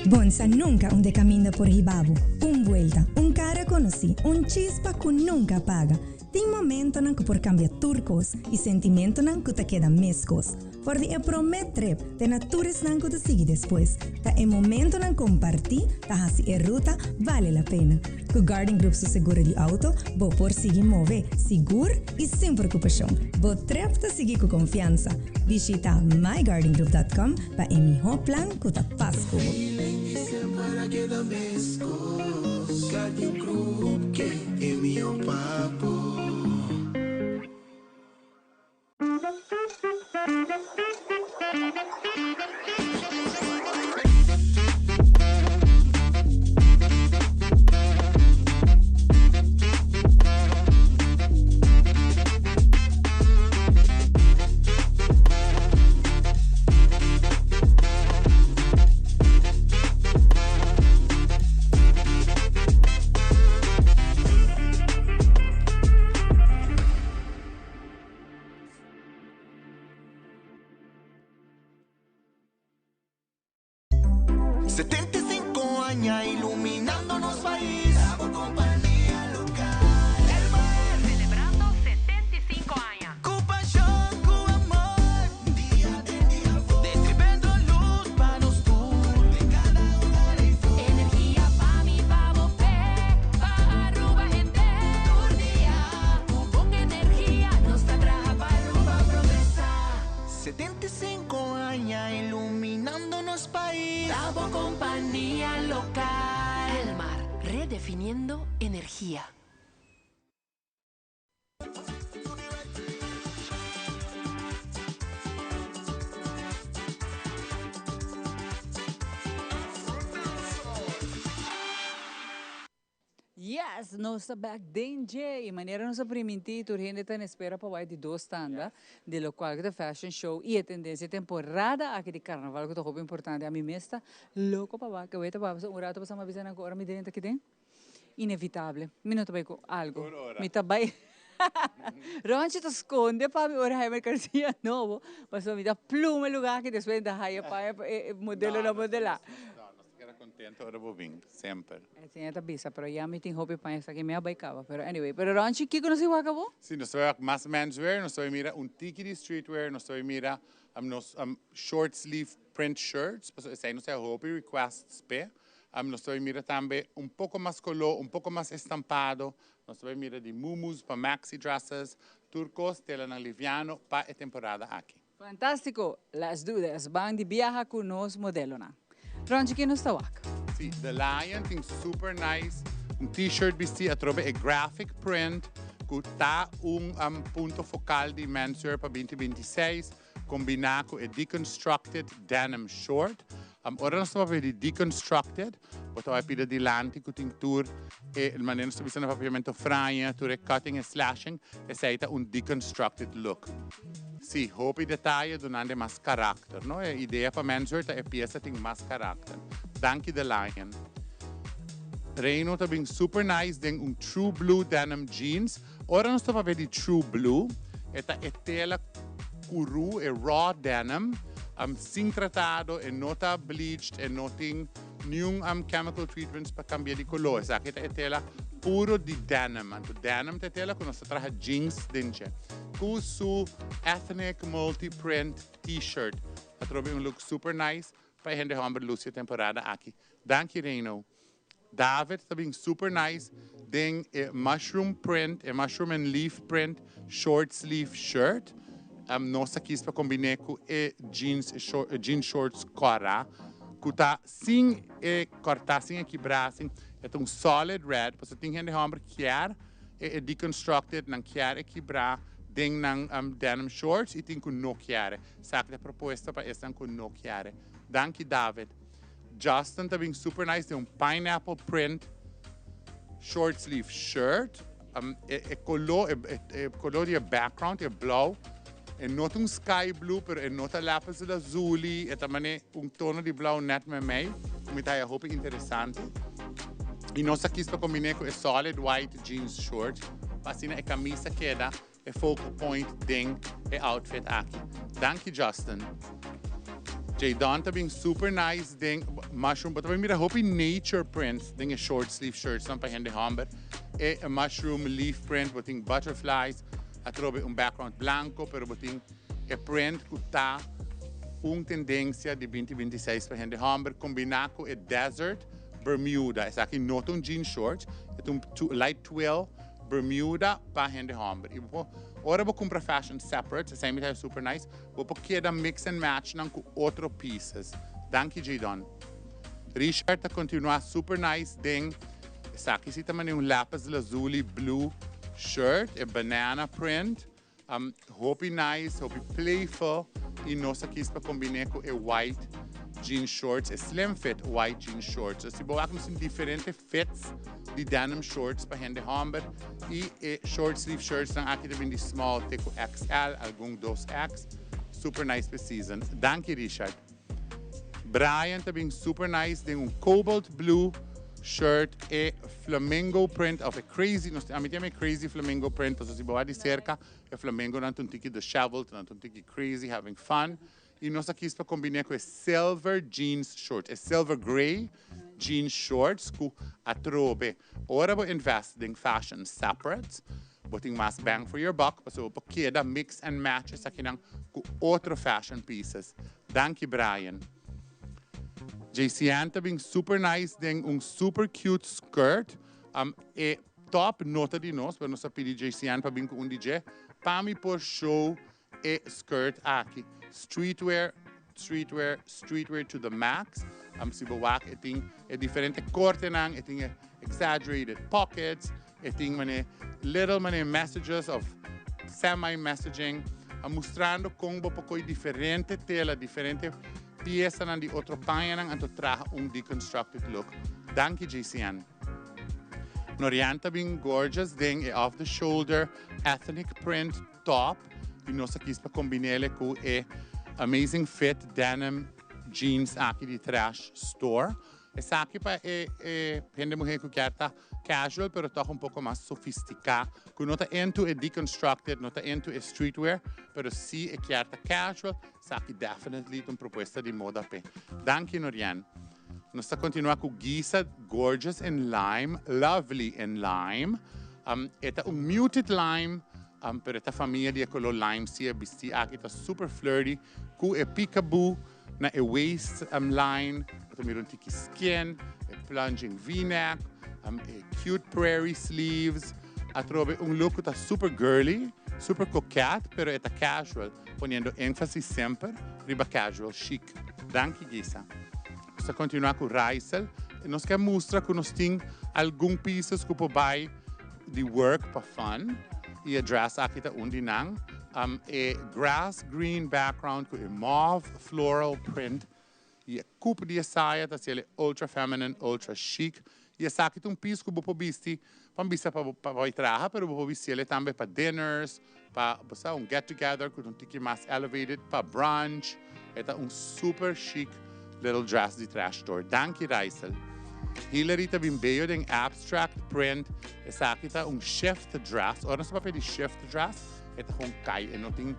Bonsa nunca un de caminda por hiba bo. Un buelta, un cara conoci, un chispa cu nunca apaga. Tin momentonan cu por cambia tur cos y sentimentonan cu ta keda mescos. For di e prome trip te na tur esnan cu ta sigui despues, ta e momentonan comparti ta haci e ruta bale la pena. Cu Guardian Group su seguro di auto, bo por sigui move sigur y sin preocupacion. Bo trip ta sigui cu confiansa. Bishita myguardiangroup.com pa e miho plan cu ta pas cu bo. 75 aña iluminando nos pais. Bo compania local. Elmar. Celebrando 75 aña. Cu pasion, cu amor. Dia den dia for. Distribuyendo luz pa nos tur. Den cada hogar y for. Energia pa mi, pa bo, p'e, pa Aruba hende. Tur dia, cu bon energia, nos ta traha pa Aruba progresa. 75 aña iluminando nos pais. Bo compania local. Elmar, redefiniendo energia. Yes, nos ta bek den dje y manera nos a priminti tur hende ta en espera pa wak di dos tanda di locual cu ta fashion show y e tendencia temporada aki di carnaval cu ta hopi importante. Ami mes ta loco pa wak, awor ta wak un rato pasa mi a bisa nan cu ora mi drenta aki den inevitable mi no ta bay cu algo mi ta bay Ronchi ta sconde pa mi ora haya mercancia nobo pasobra mi ta pluma e lugar aki despues mi ta haya pa e modelonan modela. Contento ora bo bin, semper. E ta bisa, pero ya mi tin hopi paña esaki mi a bay caba. Pero anyway, pero Ronchi, kico nos a wak abo? Si, nos ta wak mas menswear, nos ta mira un tiki di streetwear, nos ta mira nos short sleeve print shirts, pasobra esey nos ta hopi requests p'e. Nos ta mira tambe un poco mas color, un poco mas estampado. Nos ta mira di muumuus pa maxi dresses, tur cos telanan liviano pa e temporada aki. Fantastico! Let's do this! Ban di biaha cu nos modelonan. Ronchi, kico nos ta wak? Si, The Lion tin super nice un t-shirt bisti atrobe e graphic print cu ta un punto focal di menswear pa 2026, combina cu e deconstructed denim short. Ora nos ta papia di deconstructed, bo ta pida dilanti cu tin tur e manera nos ta bisa na papiamento fraña, tur e cutting e slashing, esey ta un deconstructed look. Si, hopi detaye dunando mas karakter, no? E idea pa menswear ta e pieza tin mas karakter. Danki, The Lion. Reino ta bin super nice den un true blue denim jeans. Ora nos ta papia di true blue, e ta e tela curu, e raw denim, sin tratado, e no ta bleached, e no tin ningun chemical treatments pa cambia di color. Esaki ta e tela puro di denim. Anto denim ta tela cu nos ta traha jeans den dje. Cu su ethnic multi-print t-shirt. Atrobe un look super nice pa hende homber luci e temporada aki. Danki, Reino. David ta bin super nice den e mushroom print, e mushroom and leaf print short sleeve shirt. Nos a kies pa combina cu e jeans, short, jean shorts cora. Cu ta sin e corta, sin e kibra, sin, e un solid red. Paso tin hende homber kier e deconstructed, nan kier e kibra den nan denim shorts y tin cu no kier. Esaki ta propuesta pa esnan cu no kier. Danki, David. Justin ta bin super nice den un pineapple print short sleeve shirt. E color, e color di background e blauw. E no un sky blue, pero e no ta lapis lazuli. E ta mane un tono di blauw net meimei. Cu ta hopi interesante. Y nos a kies pa combina cu e solid white jeans short. Asina e camisa keda e focal point den e outfit aki. Danki, Justin. Jadon ta bin super nice den mushroom, but tambe mira hopi nature prints den e short sleeve shirts nan pa hende homber. E mushroom leaf print, bo tin butterflies, atrobe un background blanco, pero bo tin e print cu ta un tendencia di 2026 pa hende homber, combina cu e desert Bermuda. Esaki no un jean shorts, e un light twill Bermuda pa hende homber. Y bo, ora bo cumpra fashion separate, esey ta super nice, bo por keda mix and match nan cu otro pieces. Danki, Jadon. Richard ta continua super nice den esaki si tambe un lapis lazuli blue shirt, e banana print. Hopi nice, hopi playful y nos a kies pa combina cu e white jean shorts, e slim fit white jean shorts. Si bo wak diferente fits di denim shorts pa hende homber y e short sleeve shirts nan aki tambe di small te cu XL, algun 2X. Super nice pa season. Danki, Richard. Brian tambe super nice den un cobalt blue shirt e flamingo print of a crazy, no, ami ta yama crazy flamingo print, paso si bo di cerca, e flamingo nan un tiki disheveled, nan un tiki crazy, having fun. Y nos a kies pa combina cu silver jeans shorts, e silver gray jeans shorts cu atrobe. Ora bo invest in fashion separate, bo tin mas bang for your buck, paso bo keda mix and match esaki nan cu otro fashion pieces. Danki, Brian. JCN ta bin super nice den un super cute skirt. E top no ta di nos, pero nos a pidi JCN pa bin cu un DJ. Pa mi por show e skirt aki. Streetwear, streetwear, streetwear to the max. Si bo wak, e tin e diferente cortenan, e tin exaggerated pockets, e tin mane little mane messages of semi-messaging, mostrando con bo por diferente tela, diferente piesanan di otro pañanan anto traha un deconstructed look. Danki, JCN. Norian ta bin gorgeous den e off the shoulder ethnic print top y nos a kies pa combina cu e amazing fit denim jeans aki di Trash Store. Esaki pa e hende muhe cu kier ta casual, pero toch un poco mas sofistica. Cu no ta into e deconstructed, no ta into e streetwear, pero si e kier ta casual, esaki definitely un propuesta di moda p'e. Danki, Norian. Nos ta continua cu Gisa Gorgeous in Lime, Lovely in Lime. E ta un muted lime, pero e ta famia di e color lime si e bisti aki ta super flirty cu e peekaboo na e waist line. Bo ta mira un tiki skin, e plunging V-neck, e cute prairie sleeves. Atrobe un look cu ta super girly, super coquette, pero e ta casual, poniendo enfasis semper riba casual chic. Danki Gisa. Nos ta continua cu Raisel. Nos ke mustra cu nos tin algun pieces cu por bay di work pa fun y e dress aki ta un di nan. E grass green background cu e mauve floral print y e cup di e saya ta haciele ultra feminine, ultra chic. Y esaki ta un piece cu bo por bisti pa bisa pa pa bay traha, pero bo por bistiele tambe pa dinners, pa bo sa un get together cu ta un tiki mas elevated, pa brunch. E ta un super chic little dress di Trash Store. Danki Raisel. Hillary ta bin beyo den abstract print. Esaki ta un shift dress. Ora nos ta papia di shift dress, e ta gewoon cay. E no tin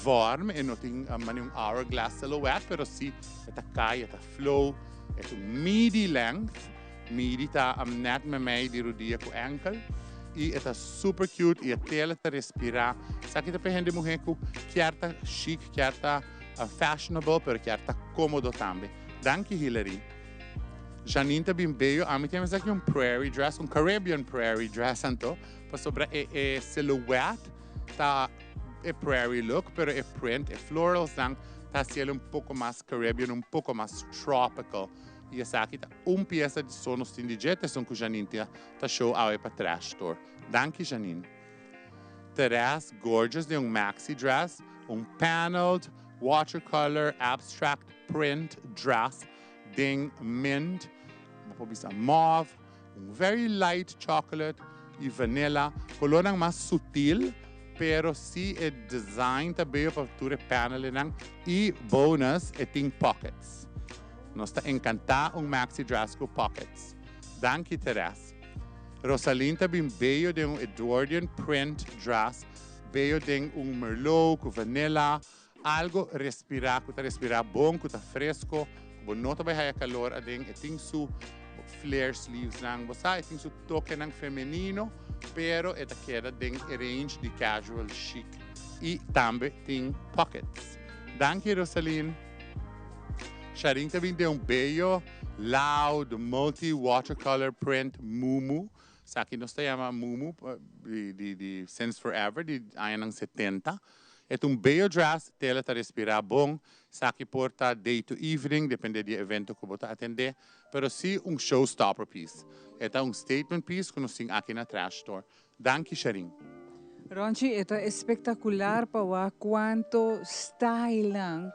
vorm, e no tin manera un hourglass silhouette, pero si e ta cay, e ta flow. E ta un midi length. Midi ta net memey di rudia cu enkel. Y e ta super cute y e tela ta respira. Esaki ta pa hende muhe cu kier ta chic, kier ta fashionable, pero kier ta comodo tambe. Danki Hillary. Janine ta bin beyo. Ami tin esaki un prairie dress, un Caribbean prairie dress anto. Pasobra e e silhouette ta e prairie look, pero e print, e florals nan ta haciel un poco mas Caribbean, un poco mas tropical. Y esaki ta un pieza di so nos tin di dje, ta esun cu Janine ta ta show awe pa Trash Store. Danki Janine. Therese gorgeous den un maxi dress, un paneled watercolor abstract print dress den mint, bo por bisa mauve, un very light chocolate y vanilla, colornan mas sutil, pero si e design ta bello pa tur e panelennan y bonus e tin pockets. Nos ta encanta un maxi dress cu pockets. Danki Therese. Rosalyn ta bin bello den un Edwardian print dress, bello den un merlot cu vanilla, Algo respirá ku ta respirá bon, ku ta fresko, ku bo no ta bai haya kalor aden. E tin su flare sleevesnan, bo sa, e tin su tokenan femenino, pero e ta keda den e range di casual chic. I tambe tin pockets. Danki Rosalyn. Sharin ta bin den un beyo, loud, multi watercolor print mumu. Esaki nos ta yama mumu di since forever, di añanan setenta. E ta un beyo dress, tela ta respirá bon, esaki por ta day to evening, depende di e evento ku bo ta atendé, pero sí un show stopper piece. E ta un statement piece ku nos tin aki na Trash Store. Danki Sharin. Ronchi, e ta espektakular pa wak kuanto stylenan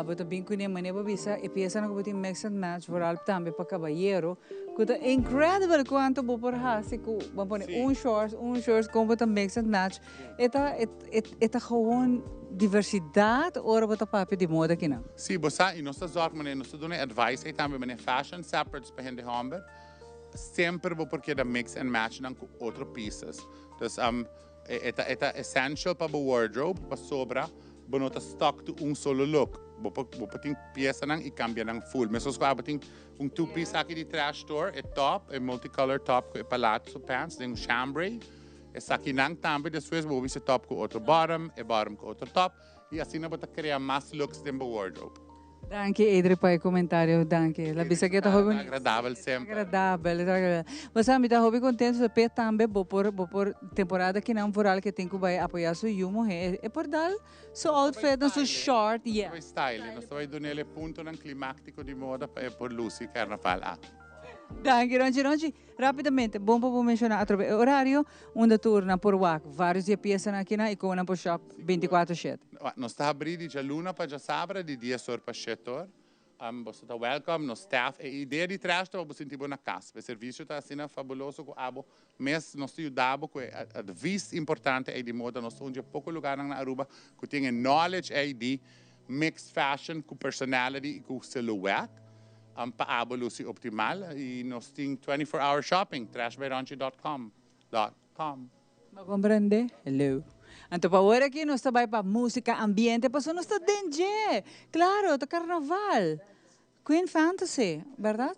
bo ta bin kuné. Manera bo bisa e piesanan ku bo tin mix and match, vooral tambe pa kabayero, Ku ta incredible kuantu bo por hasi ku bo pone un shorts, un shorts, kon bo ta mix and match. E ta e ta gewoon diversidad ora bo ta papia di moda kinan. Sí, bo sa, i nos ta zorg manera nos ta duna e advice ei tambe manera fashion separates pa hende homber, semper bo por keda mix and match nan ku otro pieces. Dus E ta e ta essential pa bo wardrobe pasobra bo no ta stuck to un solo look. Bo por bo por tin piesanan y cambia nan full. Mescos cu abo tin un two piece aki di Trash Store, e top, e multicolor top cu e palazzo pants den un chambray. Esakinan tambe despues bo bisti top cu otro bottom, e bottom cu otro top y asina bo ta crea mas looks den bo wardrobe. Danki Adri pa e comentario, danki. La bisa ke ta hopi Ta agradabel semper. Agradabel, ta agradabel. Bo sa mi ta hopi contento so p'e tambe bo por bo por temporada kinan vooral ke tin ku bai apoya su yu muhe e por dal su outfit nan su short yeah. Nos ta bai style, nos ta bai dun'el e puntonan climáctico di moda pa e por luci carnaval aki. Danki Ronchi. Ronchi, Rapidamente, bon pa bo menciona atrobe e horario unda tur nan por wak varios di e piesanan akinan y con nan por shop binticuatro shete. Nos ta habri di djaluna pa djasabra di dies or pa shete or. Boso ta welcome, nos staff. E idea di trash ta pa bo sinti bo na cas. E servicio ta asina fabuloso cu abo mes nos ta yuda bo cu e advies importante ey di moda. Nos ta un di e poco lugarnan na Aruba cu tin e knowledge ey di mixed fashion cu personality y cu silhouette. Pa abo luci optimal y nos tin 24 hour shopping, trashbyronchi dot com dot com. Bo comprende? Hello. Anto pa ora aki nos ta bay pa musica ambiente pasobra nos ta den dje. Claro, ta carnaval. Queen Fantasy, berdad?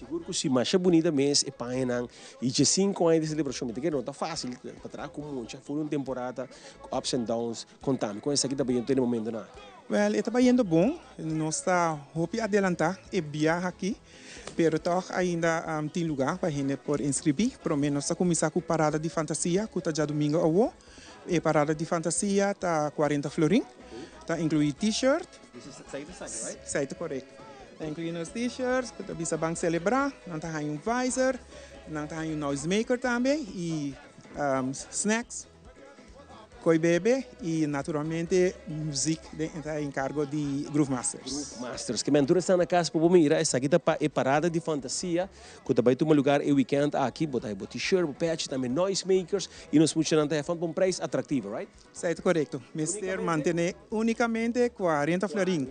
Sigur ku si, masha bunita mes e pañanan i dje sinku aña di selebrashon. Mi ta kere no ta fásil pa traha ku mucha full un temporada ku ups and downs. Konta mi kon esaki ta bayendo te na e momentonan aki? Wèl, e ta bayendo bon. Nos ta hopi adelantá e biaha aki, pero tòg ainda tin lugá pa hende por inskribí. Promé nos ta kuminsá ku Parada di Fantasia ku ta djadumingu awo. E Parada di Fantasia ta kuarenta florin, ta inkluí T-shirt. Esei ta korekto. Ta inkluí nos T-shirts ku ta bisa Ban Selebrá, nan ta haña un visor, nan ta haña un noisemaker tambe i snacks, koi bebe i naturalmente muzik ta enkargo di Groove Masters. Groove Masters. Ke men tur esnan na kas por bo mira esaki ta pa e Parada di Fantasia. Ku ta bai tuma lugar e weekend aki, bo ta hay bo t-shirt, bo pechi, tambe noisemakers y nos muchanan ta hefan pa un prijs atractivo, right? Esei ta korekto. Mester mantene unicamente cuarenta florin.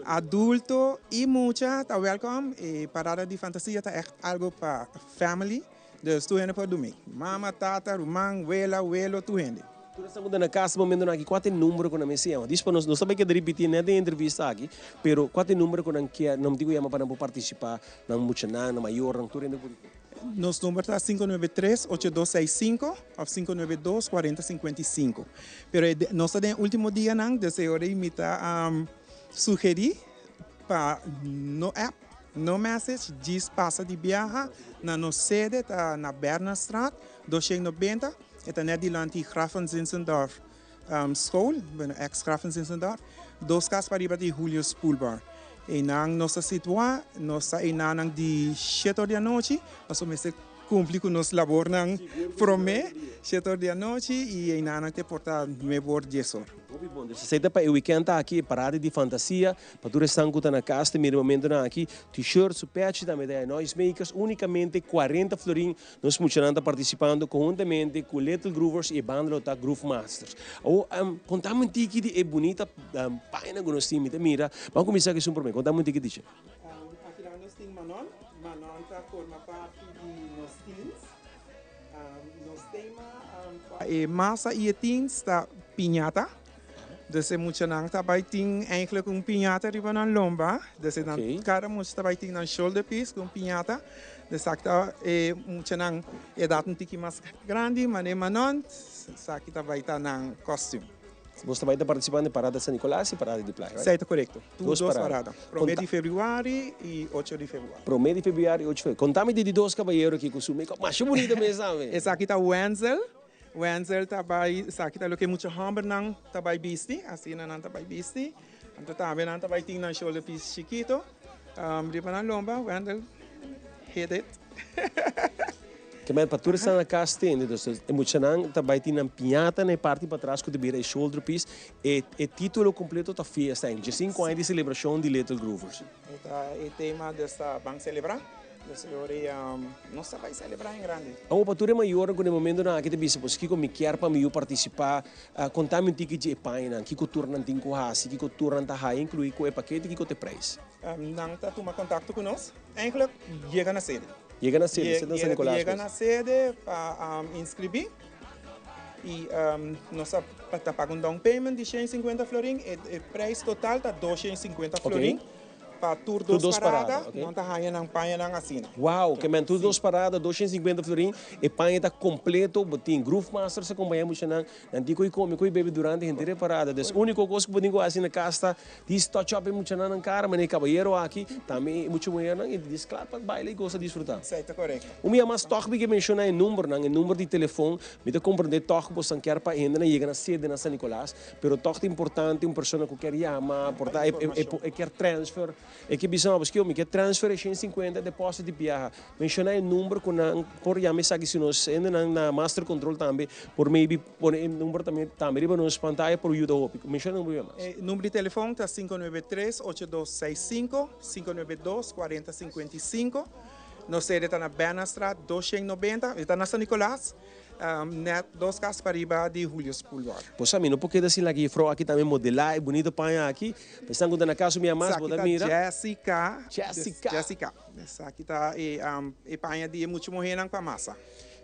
Adulto y mucha ta welkom. E parada di fantasia ta echt algo pa family, dus tur hende por dumi. Mama, tata, ruman, wela, welo, tur hende. Tur esnan ku ta na kas momentonan aki, kua ta e numero ku nan mester yama? Dispa nos, nos ta bai keda ripití net den e entrevista aki, pero kua ta e numero ku nan kier, nan tin ku yama pa nan por partisipá, nan muchanan, nan mayornan, tur hende por. Nos number ta 593 8265 òf 592 40 55. Pero nos ta den e último dianan, dus e ora ei mi ta sugerí pa no app, no message, djis pasa di biaha na nos sede, ta na Bernardstraat 290. E ta net dilanti Grafen Zinzendorf School, bueno ex Grafen Zinzendorf, dos kas pariba di Julio's Pool Bar. Einan nos ta situá, nos ta einanan di shete or di anochi, pasobra mester kumpli ku nos labornan promé, shete or di anochi i einanan te por ta nuebe or, dies or. Hopi bon, dus esei ta pa e weekend aki, e parada di fantasia, Pa tur esnan ku ta na kas ta mira e momentonan aki, T-shirt, su pechi, tambe ta e noisemakers, unikamente 40 florin. Nos muchanan ta partisipando konhuntamente ku Little Groovers i e banda lo ta Groove Masters. Awor, kontami un tiki di e bunita pañanan ku nos tin, mi ta mira. Ban kuminsá ku esun promé, kontami un tiki di dje. Akinan nos tin Manon. Manon ta forma parti di nos teens. Nos tema pa e masa i e teens ta piñata. Dus e muchanan ta bai tin eigenlijk un piñata riba nan lomba. Dus e nan kada mucha ta bai tin nan shoulder piece ku un piñata. Dus esaki ta e muchanan edat un tiki mas grandi, mane Manon, esaki ta bai ta nan costume. Bos ta bai ta participa den parada San Nicolas y parada di Playa, right? Esei ta corecto. Tur dos parada. Prome di februari y ocho di februari. Prome di februari y ocho di februari. Contami di di dos cabayero aki cu su make-up masha bunita mes tambe. Esaki ta Wenzel. Wenzel ta bai, esaki ta loke mucha hòmbernan ta bai bisti, asina nan ta bai bisti. Anto tambe nan ta bai tin nan shoulder piece chikito riba nan lomba. Wendel, hit it. Ke men pa tur esnan na kas tende, dus e muchanan ta bai tin nan piñata na e parti patras ku ta bira e shoulder piece. E e titulo kompleto ta Fiesta English. Sinku aña di selebrashon di Little Groovers. E ta e tema dus ta ban selebrá. Dus e ora ei nos ta bai selebrá en grandi. Awor pa tur e mayornan ku na e momentonan aki ta bisa, pues kiko mi kier pa mi yu partisipá, konta mi un tiki dje e pañanan, kiko tur nan tin ku hasi, kiko tur nan ta haya inkluí ku e pakete, kiko ta e preis? Nan ta tuma kontakto ku nos, eigenlijk yega na sede. Yega na sede, sede na San Nicolas Yega na sede pa inskribí i nos ta paga un down payment di 150 florin, e preis total ta 250 florin. Pa tur dos parada, nan ta haña nan pañanan asina. Wow, ke men tur dos parada, 250 florin, e paña ta kompleto, bo tin Groove Masters a kompañá muchanan, nan tin ku kome, ku bebe durante henter e parada. Dus úniko kos ku bo tin ku hasi na kas ta dis touch up e muchanan nan kara, manera e kabayero aki, tambe e mucha muhernan, i dis kla pa baila i gosa disfrutá. Esei ta korekto. Un bia mas tòg mi ke menshoná e numbernan, e number di telefon, mi ta komprendé tòg ku bosan kier pa hendenan yega na sede na San Nicolas, Pero tòg ta importante un persona ku kier yama, por ta e kier transfer, e ke bisa no, paske mi kier transfer e 150 deposit di biaha. Menshoná e number ku nan por yama esaki si nos hendenan na master control tambe por maybe pone e number tambe riba nos pantaya por yuda hopi. Menshoná e number bia mas. E number di telefon ta 593 8265, 592 4055. Nos sede ta na Bernardstraat 290, e ta na San Nicolas. Net dos kas pariba di Julius Boulevard. Bo sa mi no por keda sin laga jefrouw aki tambe modelá e bunito paña aki. Pa esnan ku ta na kas un bia mas bo ta mira. Esaki ta Jessica. Jessica. Jessica. Esaki ta e paña di e mucha muhénan pa masa.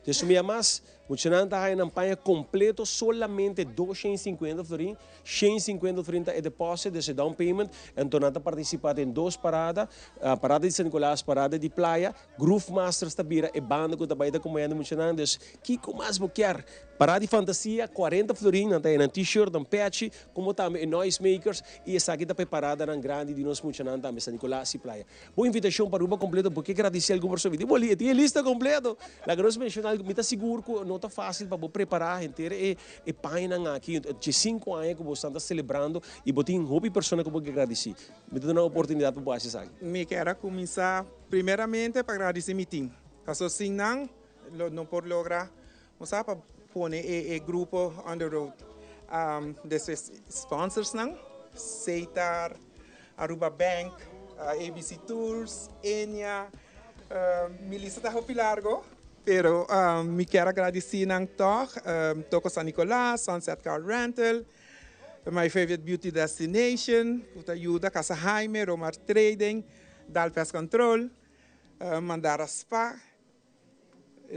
Dus un bia mas, Muchanan ta haya nan paña completo solamente 250 florin, 150 florin ta e deposit, dus e down payment, anto nan ta participa den dos parada, parada di San Nicolas, parada di Playa, Groove Masters ta bira e banda cu ta bay ta acompañando muchanan, dus kico mas bo kier? Parada di Fantasia, 40 florin, nan ta haya nan t-shirt, nan pechi, como tambe e noise makers, y esaki ta pa e paradanan grandi di nos muchanan tambe, San Nicolas y Playa. Bo invitacion pa Aruba completo, bo ke gradici algun persona? Mi tin bo li, e tin e lista completo. Laga nos menciona algo, mi ta sigur cu no ta facil pa bo prepara henter e e pañanan aki, dje cinco aña cu bo stan ta celebrando y bo tin hopi persona cu bo ke gradici. Mi ta duna oportunidad pa bo haci esaki. Mi kier a cuminsa primeramente pa gradici mi team, pasobra sin nan lo no por logra, bo sa, pa pone e grupo on the road. Despues sponsorsnan, Setar, Aruba Bank, ABC Tours, Enia, mi lista ta hopi largo, pero mi kier a gradici nan tog, Toco San Nicolas, Sunset Car Rental, My Favorite Beauty Destination, cu ta yuda, Casa Jaime, Romar Trading, Dal Pest Control, Mandara Spa,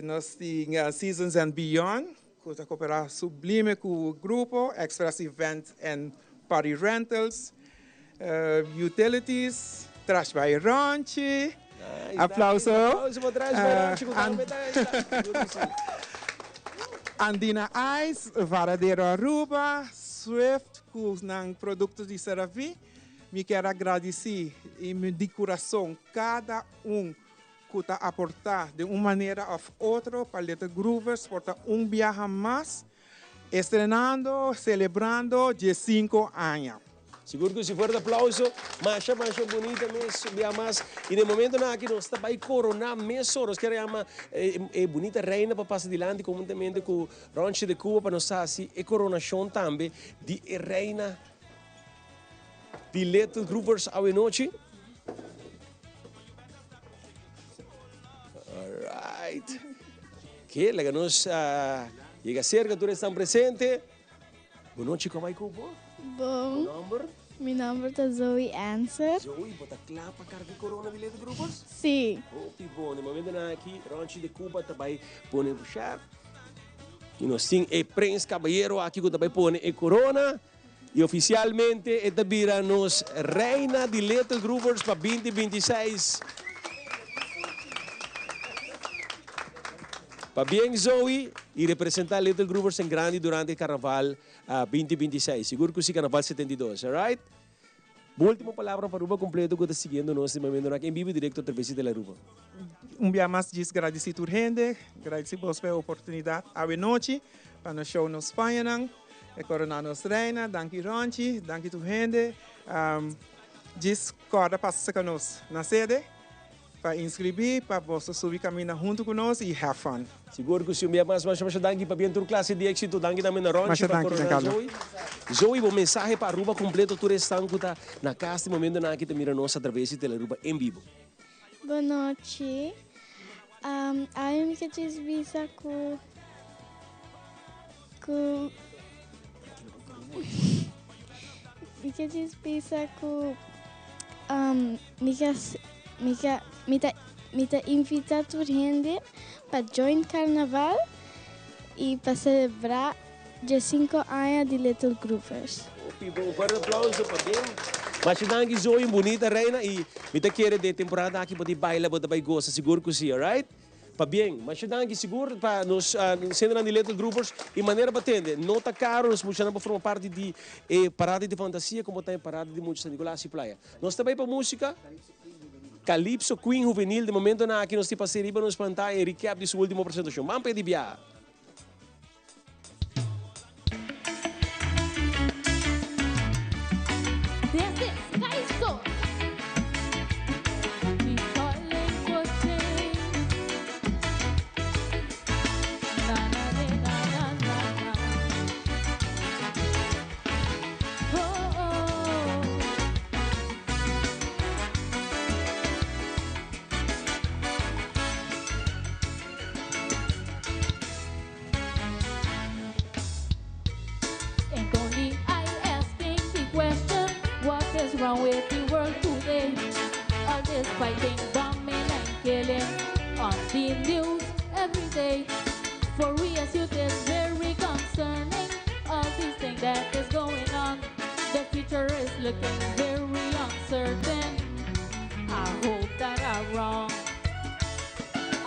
Nos tin Seasons and Beyond cu ta coopera sublime cu grupo, Express Event and Party Rentals, Utilities, Trash by Ronchi. Aplauso. Aplauso pa Trash by Ronchi cu tambe ta esta. Andina Ice, Varadero Aruba, Swift cu nan producto di Seravi. Mi kier a gradici di curason cada un ku ta aportá den un manera òf otro pa Little Groovers por ta un biaha mas estrenando, selebrando diesinko aña. Sigur ku si fuerte aplauso. Masha masha bunita mes un biaha mas. I den momentonan aki nos ta bai koroná mesora. Nos kier yama e bunita reina pa pasa dilanti konhuntamente ku Ronchi de Cuba pa nos hasi e koronashon tambe di e reina di Little Groovers awenochi. Alright. Ke, laga nos yega cerca tur esnan presente. Bo nochi con bai cu bo? Bon. Bo nomber? Mi nomber ta Zoe Anser. Zoe, bo ta cla pa carga e corona di Little Groovers? Si. Hopi bon. E momentonan aki Ronchi de Cuba ta bai pone bo shirt. Y nos tin e Prins Caballero aki cu ta bai pone e corona. Y oficialmente e ta bira nos Reina di Little Groovers pa 2026. Pabien Zoe y representa Little Groovers en grandi durante e Carnaval 2026. Sigur cu si Carnaval 72, alright? Bo ultimo palabra pa Aruba completo cu ta siguiendo nos den momentonan aki en bibo y directo a traves di Telearuba. Un bia mas djis gradici tur hende, gradici bos pa e oportunidad awe nochi pa nos show nos pañanan. E corona nos reina, danki Ronchi, danki tur hende. Djis corda pasa cerca nos na sede pa inscribi pa boso subi caminda hunto cu nos y have fun. Sigur cu si un bia mas masha masha danki pabia tur clase di exito danki tambe na Ronchi Masha pa danki corona Giancarlo. Zoe. Zoe bo mensahe pa Aruba completo tur esnan cu ta na cas di momentonan aki ta mira nos a traves di Telearuba en bibo. Bon nochi. Awe mi ke djis bisa ku ku mi ke djis bisa ku mi ke mi ke mi ta mi ta invita tur hende pa join karnaval i pa selebrá Diesinco aña di Little Groovers. Hopi bon, un fuerte aplauso pa den. Masha danki Zoe, un bunita reina y mi ta kere den temporada aki bo ta baila, bo ta bay gosa, sigur cu si, alright? Pabien, masha danki sigur pa nos sendernan di Little Groovers y manera pa tende, no ta caro, nos muchanan por forma parti di e parada di fantasia como ta e parada di mucha San Nicolas y Playa. Nos ta bay pa musica, Calypso Queen Juvenil, den momentonan aki nos tin pa haci riba nos pantaya e recap di su ultimo presentacion. Ban p'e di biaha. This is Kaiso. We calling for change. Na na na na na na na. Oh oh. And only I asking the question, what is wrong with the world today? All this fighting, bombing and killing on the news every day. For we as you looking very uncertain. I hope that I'm wrong.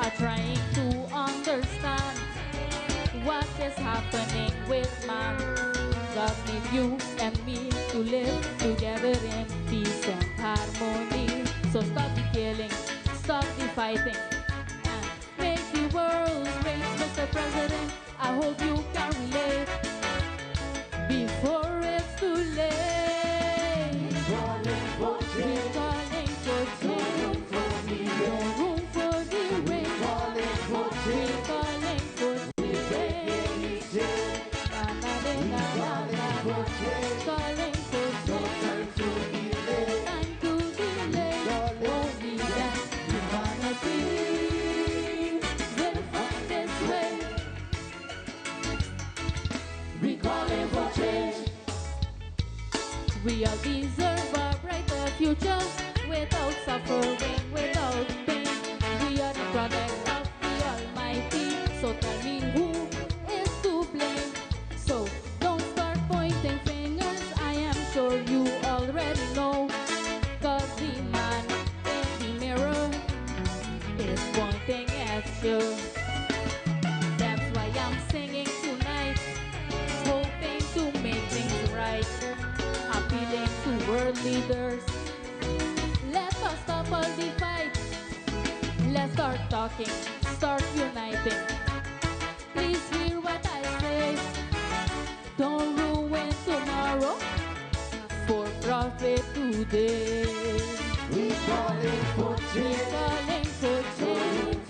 I'm trying to understand what is happening with man. God made you and me to live together in peace and harmony. So stop the killing, stop the fighting, and make the world great, Mr. President. I hope you can relate before it's too late. We're calling for change. No room for the race. We're calling for change. Na, na, na, na, na, na. Calling for change. Time to delay. Only then humanity will find its way. We calling for change. We all deserve a brighter future without suffering, without pain. We are the product of the Almighty. So tell me who is to blame. So don't start pointing fingers. I am sure you already know. 'Cause the man in the mirror is pointing at you. That's why I'm singing tonight, hoping to make things right. Appealing to world leaders. Let us stop all the fight. Let's start talking, start uniting. Please hear what I say. Don't ruin tomorrow for profit today. We calling for We change. calling for change.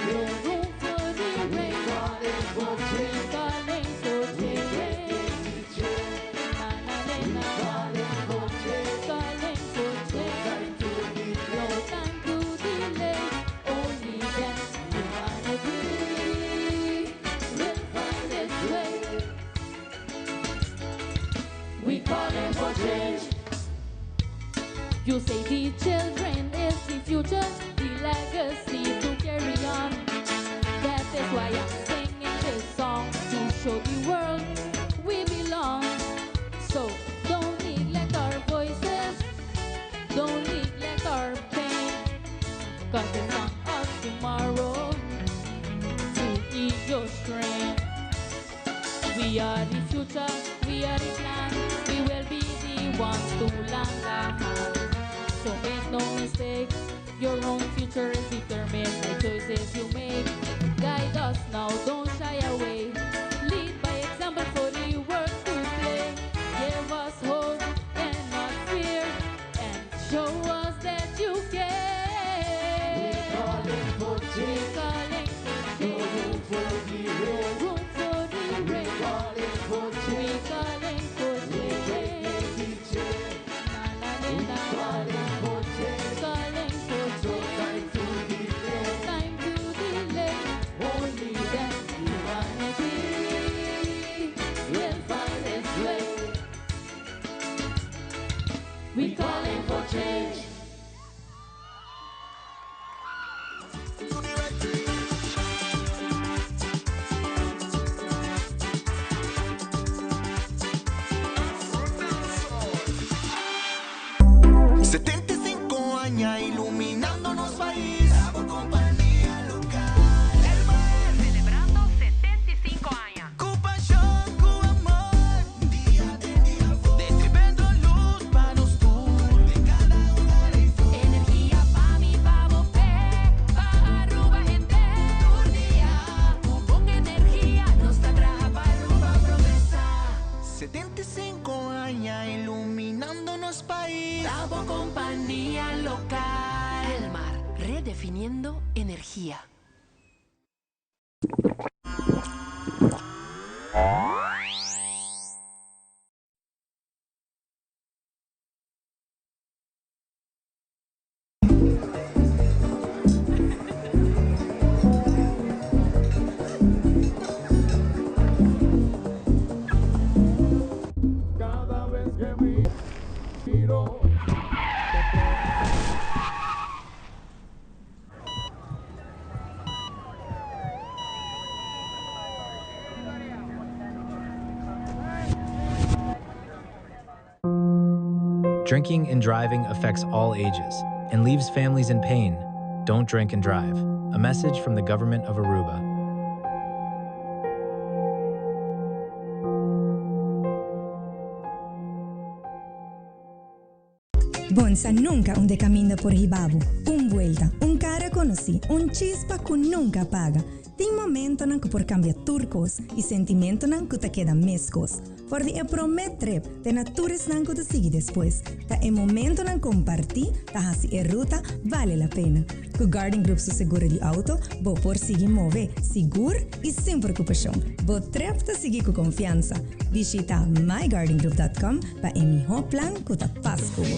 No room for the race. Calling for We change. calling for change. Na, na, na, na, Calling for change. Calling for change. No time to delay. Only then humanity will find its way. We calling for change. You say the children is the future, the legacy to carry on. That is why I'm singing this song to show the world we belong. So don't neglect our voices, don't neglect our pain, 'cause it's on us tomorrow to ease your strain. We are the future, we are the plan, we will be the ones to lend a hand. So make no mistake, your own future is determined by choices you make. Guide us now, don't shy away. Lead by example for the world to play. Give us hope and not fear, and show us that you care. Calling for We change. calling for change. For the race. Room for the race. Calling for We change. calling for change. Na, na, na, na, na, na. For change. Calling for change. To delay. Time to delay. Only then humanity will find its way. We calling for change. 75 años iluminando nos pais. Compañía local. Celebrando 75 años. Cu pasion, cu amor. Dia den dia. Distribuyendo luz pa nos tur. Den cada hogar. Energia pa mi, pa bo, pa Aruba hende. Tur dia, bon energia, nos ta traha pa Aruba progresa. 75 años iluminando nos pais. Bravo compañía local. Elmar, redefiniendo energía. Cada vez que miro. Drinking and driving affects all ages and leaves families in pain. Don't drink and drive. A message from the government of Aruba. Bonsa nunca un de caminda por hibabu. Un vuelta, un cara conocí, un chispa cu nunca apaga. Tin momentonan cu por cambia tur cos y sentimentonan cu ta keda mescos. For di e prome trip te na tur esnan cu ta sigui despues, ta e momentonan comparti ta haci e ruta bale la pena. Cu Guardian Group su seguro di auto, bo por sigui move sigur y sin preocupacion. Bo trip ta sigui cu confiansa. Bishita myguardiangroup.com pa e miho plan cu ta pas cu bo.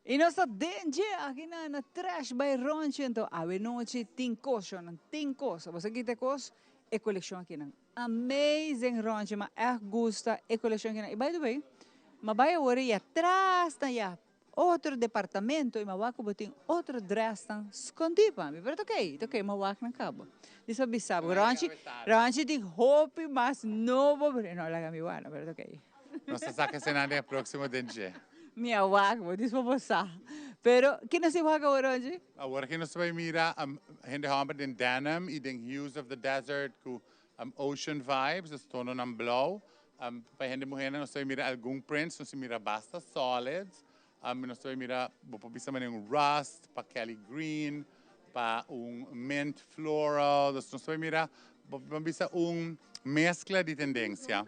Y nos ta den dje aki na na Trash by Ronchi anto awe nochi tin cos shownan tin cos bo sa kita e cos e coleccion aki nan amazing Ronchi ma echt gusta e coleccion aki nan y by the way ma bay awor y atras na ya Otro departamento y ma wak cu bo tin otro dressnan scondi pa mi. Pero ta ok, ta ok, ma wak nan cabo. Dis pa bisa bo, Ronchi, Ronchi tin hopi mas nobo, pero e no a laga mi wak, pero ta ok. Nos ta saca esena den e proximo den dje. Mi a wak bo, dis pa bo sa. Pero, ki nos tin wak awor, Ronchi? Awor aki nos ta bay mira hende homber den denim y den hues of the desert cu ocean vibes, dus tononan blauw. Pa hende muhernan nos ta bay mira algun prints, nos ta mira basta solids, nos ta bay mira, bo por bisa manera un rust, pa Kelly green, pa un mint floral, dus nos ta bay mira, bo por bisa un mezcla di tendencia.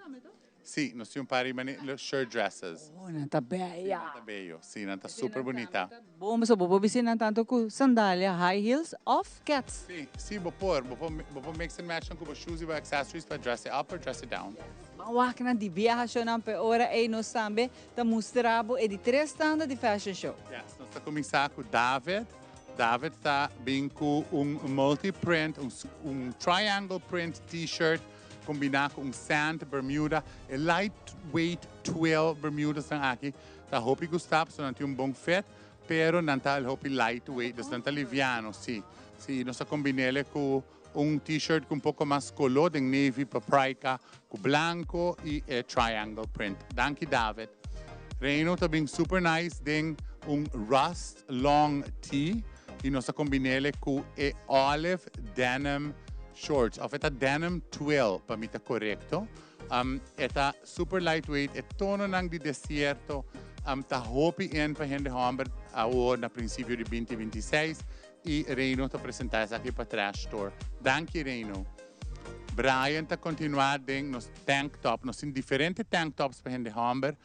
Si, nos tin un par di manera shirt dresses. Oh, nan ta bella. Si, nan ta bello. Si, nan ta super bunita. Bon, pasobra bo por bisti nan tanto cu sandalia, high heels of keds. Si, si, bo por. Bo por, bo por mix and match nan cu bo shoes y bo accessories pa dress it up or dress it down. Ban wak nan di biaha shownan p'e ora ey nos tambe ta mustra bo e di tres tanda di fashion show. Yes, nos ta cuminsa cu David. David ta bin cu un multi print, un, un triangle print t-shirt combina cu un sand bermuda. E lightweight twill bermudas nan aki Ta hopi gusta pasobra nan tin un bon fit, pero nan ta hopi lightweight, dus nan ta liviano, si. Si, nos a combinele cu un t-shirt cu un poco mas color, den navy paprika cu blanco y e triangle print. Danki David. Reino ta bin super nice den un rust long tee y nos a combinele cu e olive denim shorts, of e ta denim twill pa mi ta corecto. E ta super lightweight, e tononan di desierto ta hopi in pa hende homber awor na principio di binti binti seis y Reino ta presenta esaki pa Trash Store. Danki Reino. Brian ta continua den nos tank top, nos tin diferente tank tops pa hende homber,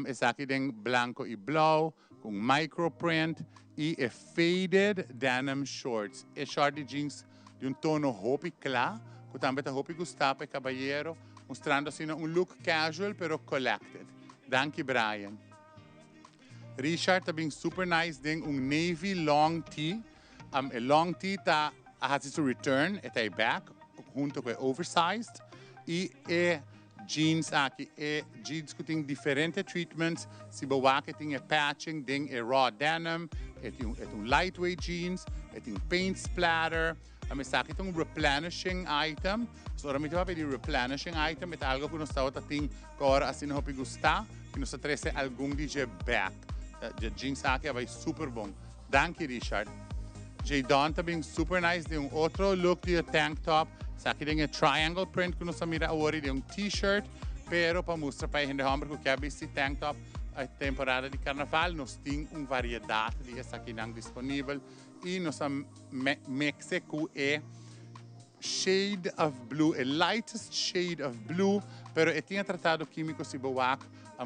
esaki den blanco y blauw cu un micro print y e faded denim shorts, e short di jeans di un tono hopi cla cu tambe ta hopi gusta pa e cabayero, mustrando asina un look casual pero collected. Danki Brian. Richard ta bin super nice den un navy long tee. E long tee ta a haci su return, e ta e back hunto cu e oversized y e jeans aki, e jeans cu tin diferente treatments, si bo wak e tin e patching den e raw denim, e tin e ta un lightweight jeans, e tin paint splatter, a esaki ta un replenishing item, so ora mi ta papia di replenishing item e ta algo cu nos tabata tin cu ora asina hopi gusta y nos ta trece algun di dje bek, dje jeans aki a bay super bon. Danki Richard. Jadon ta bin super nice den un otro look di e tank top. Esaki den e triangle print cu nos a mira awor y den un t-shirt. Pero pa mustra pa e hende homber cu kier bisti tank top e temporada di carnaval nos tin un variedad di esakinan disponibel y nos a mixe cu e shade of blue, e lightest shade of blue, pero e tin e tratado quimico si bo wak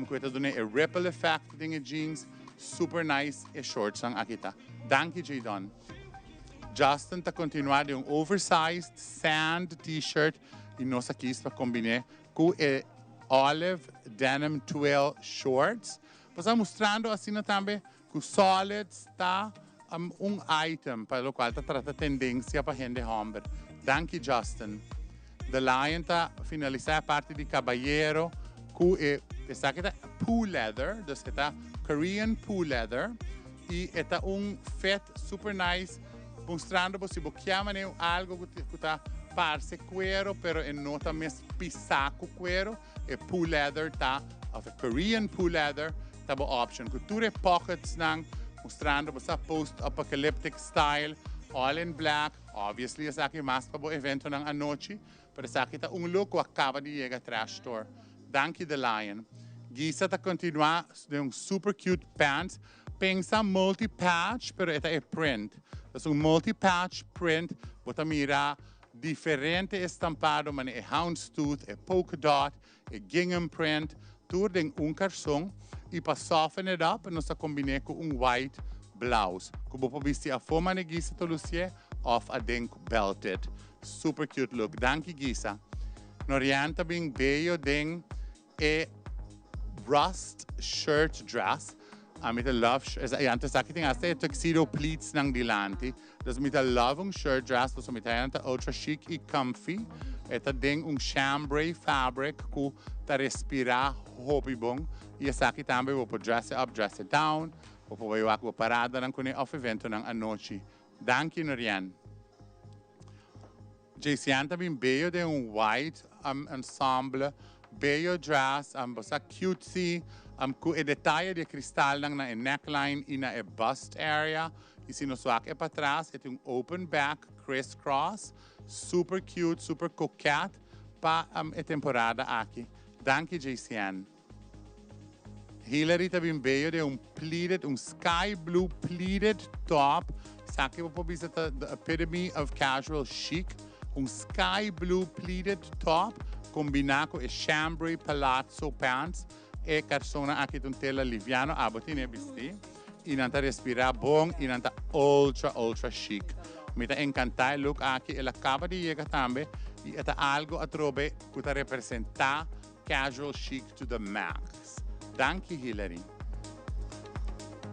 cu e ta duna e ripple effect den e jeans, super nice e shortsnan aki ta. Danki Jadon. Justin ta continua den un oversized sand t-shirt y nos a kies pa combine cu e olive denim twill shorts. Pasobra mustrando asina tambe Cu solids ta un item pa locual ta trata tendencia pa hende homber. Danki Justin. The Lion ta finalisa e parti di cabayero cu e esaki ta poo leather, dus e ta Korean poo leather y e ta un fit super nice mustrando bo si bo kier mane un algo cu ta parce cuero pero e no ta mes pisa cu cuero, e poo leather ta of e Korean poo leather ta bo option cu tur e pockets nan mustrando bo sa post apocalyptic style all in black. Obviously esaki mas pa bo eventonan anochi, pero esaki ta un look cu a caba di yega Trash Store. Danki The Lion. Gisa ta continua den un super cute pants. Pensa multi patch pero e ta e print. Dus un multi patch print bo ta mira diferente estampado manera e houndstooth, e polka dot, e gingham print, tur den un carson y pa soften it up nos ta combine cu un white blouse cu bo por bisti afo mane Gisa ta lucie of aden cu belted. Super cute look. Danki Gisa. Norian ta bin beyo den e rust shirt dress. Ami ta love y antes aki tin hasta e tuxedo pleats nan dilanti. Dus mi ta love un shirt dress pasobra mi ta haya nan ta ultra chic y comfy. E ta den un chambray fabric cu ta respira hopi bon. Y esaki tambe bo por dress it up, dress it down. Bo por bay wak bo paradanan cune of eventonan anochi. Danki Norian. Jaycean ta bin beyo den un white ensemble, beyo dress, bo sa cutesy, cu e detaye di e cristalnan na e neckline y na e bust area. Y si nos wak e patras, e tin un open back criss cross, super cute, super coquette pa e temporada aki. Danki Jaycean. Hillary ta bin beyo den un pleated, un sky blue pleated top. Esaki bo por bisa ta the epitome of casual chic. Un sky blue pleated top combina cu e chambray palazzo pants. E carsonnan aki ta un tela liviano, abo tene bisti. Y nan ta respira bon y nan ta ultra ultra chic. Mi ta encanta e look aki, el a caba di yega tambe y e ta algo atrobe cu ta representa Casual chic to the max. Danki Hillary.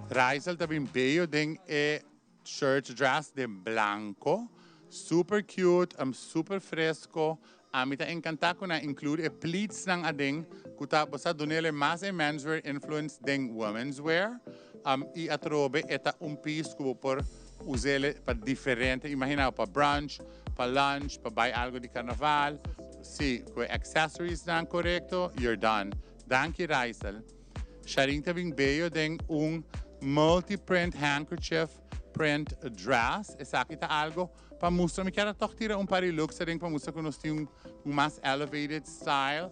Raizel ta bin beyo den e shirt dress den blanco. Super cute, um super fresco. Ami ta encanta cu nan include e pleats nan aden cu ta bo sa dunele mas e menswear influence den women's wear. Um y atrobe e ta un piece cu bo por usele pa diferente, imagina bo pa brunch, pa lunch, pa bay algo di carnaval. Si, cu e accessories nan corecto, you're done. Danki Raizel. Sharin ta bin beyo den un multi print handkerchief print dress. Esaki ta algo pa mustra, mi kier a toch tira un par di looks aden pa mustra cu nos tin un mas elevated style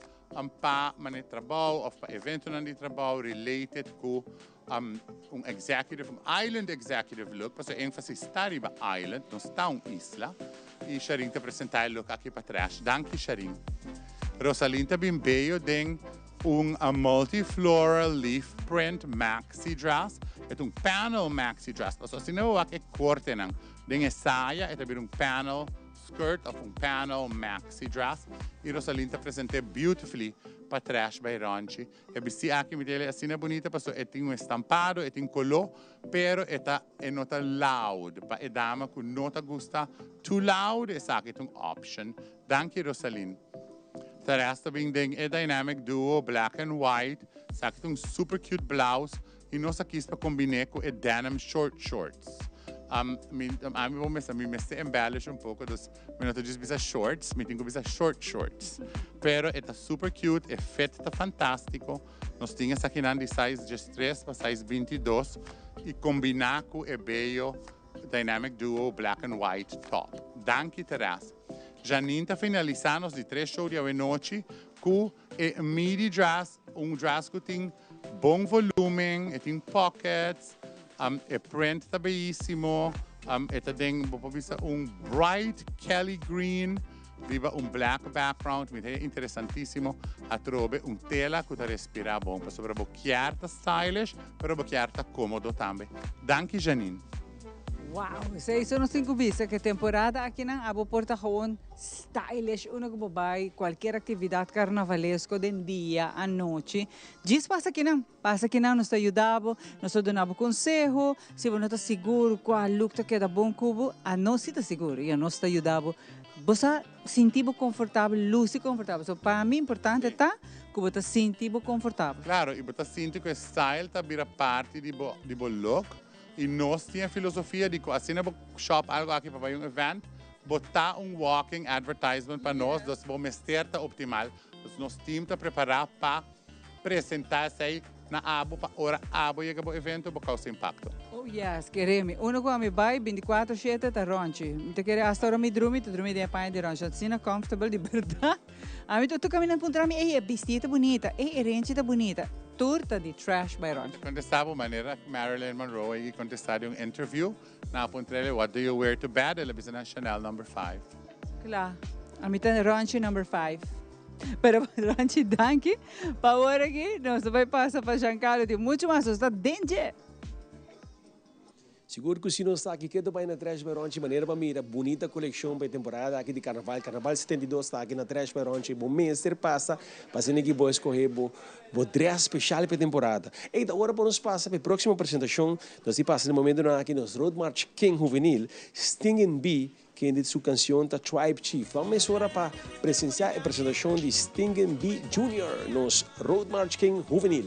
pa mane trabou of pa eventonan di trabou related cu un executive, un island executive look, pasobra e énfasis ta riba island, nos ta un isla, y Sharin ta presenta e look aki pa Trash. Danki Sharin. Rosalyn ta bin beyo den un multi-floral leaf print maxi dress, e ta un panel maxi dress, pasobra asina bo wak e cortenan den e saya e ta bira un panel skirt of un panel maxi dress, y Rosalyn ta present'e beautifully pa Trash by Ronchi. E bisti aki mi ta hel asina bunita pasobra e tin un estampado, e tin coló, pero e ta e no ta loud. Pa e dama cu no ta gusta too loud, esaki ta un option. Danki Rosalyn. Therese ta bin den e dynamic duo black and white. Esaki ta un super cute blouse y nos a kies pa combine cu e denim short shorts. Mi ami bo mester mi mester embellish un poco dus mi no ta djis bisa shorts mi tin cu bisa short shorts pero e ta super cute e fit ta fantastico nos tin esakinan di size diestres pa size bintidos y combina cu e beyo dynamic duo black and white top danki Therese Janine ta finalisa nos di tres show di awenochi cu e midi dress un dress cu tin bon volumen e tin pockets E print ta beyisimo. E ta den, bo por bisa, un bright Kelly green riba un black background. Mi ta haya interesantisimo. Atrobe un tela cu ta respira bon. Pasobra bo kier ta stylish, pero bo kier ta comodo tambe. Danki Janine. Wow, esey so nos tin cu bisa cu temporada akinan abo por ta gewoon stylish unda cu bo bay cualkier actividad carnavalesco den dia, anochi. Djis pasa akinan, pasa akinan nos ta yuda bo, nos ta duna bo conseho, si bo no ta sigur cua look ta keda bon cu bo, anos si ta sigur y anos ta yuda bo. Bo sa sinti bo confortabel, luci confortabel. So pa mi importante ta cu bo ta sinti bo confortabel. Claro, y bo ta sinti cu e style ta bira parti di bo di bo look. Y nos tin e filosofia di cu asina bo shop algo aki pa bay un event, bo ta un walking advertisement pa nos, dus bo mester ta optimal. Dus nos team ta prepara pa presenta esey na abo pa ora abo yega bo evento bo causa impacto. Oh yes, kere mi. Uno cu ami bay binticuatro shete ta Ronchi. Mi ta kere hasta ora mi drumi, ta drumi den e paña di Ronchi. Asina comfortable di berdad. Ami tur caminda puntra mi, ey e bisti ta bunita, ey e renchi ta bunita. Tur ta di Trash by Ronchi. Ta contesta bo manera Marilyn Monroe a contesta den un interview. Nan a puntra el, what do you wear to bed? El a bisa nan Chanel number five. Cla. Ami ta Ronchi number five. Pero Ronchi danki pa awor aki. Nos ta bay pasa pa Giancarlo tin mucho mas. Nos ta den dje. Sigur ku si nos ta aki ketu bai na Trash by Ronchi manera pa mira bunita kolekshon pa e temporada aki di Karnaval. Karnaval 72 ta aki na Trash by Ronchi. Bo mester pasa pa asina ki bo eskohe bo bo dress speshal pa e temporada. Ey ta ora pa nos pasa pa e próksimo presentashon. Nos di pasa na e momentunan aki nos Road March King Huvenil, Stingin Bee, kende su kanshon ta Tribe Chief. Ban mesora pa presensiá e presentashon di Stingin Bee Junior, nos Road March King Huvenil.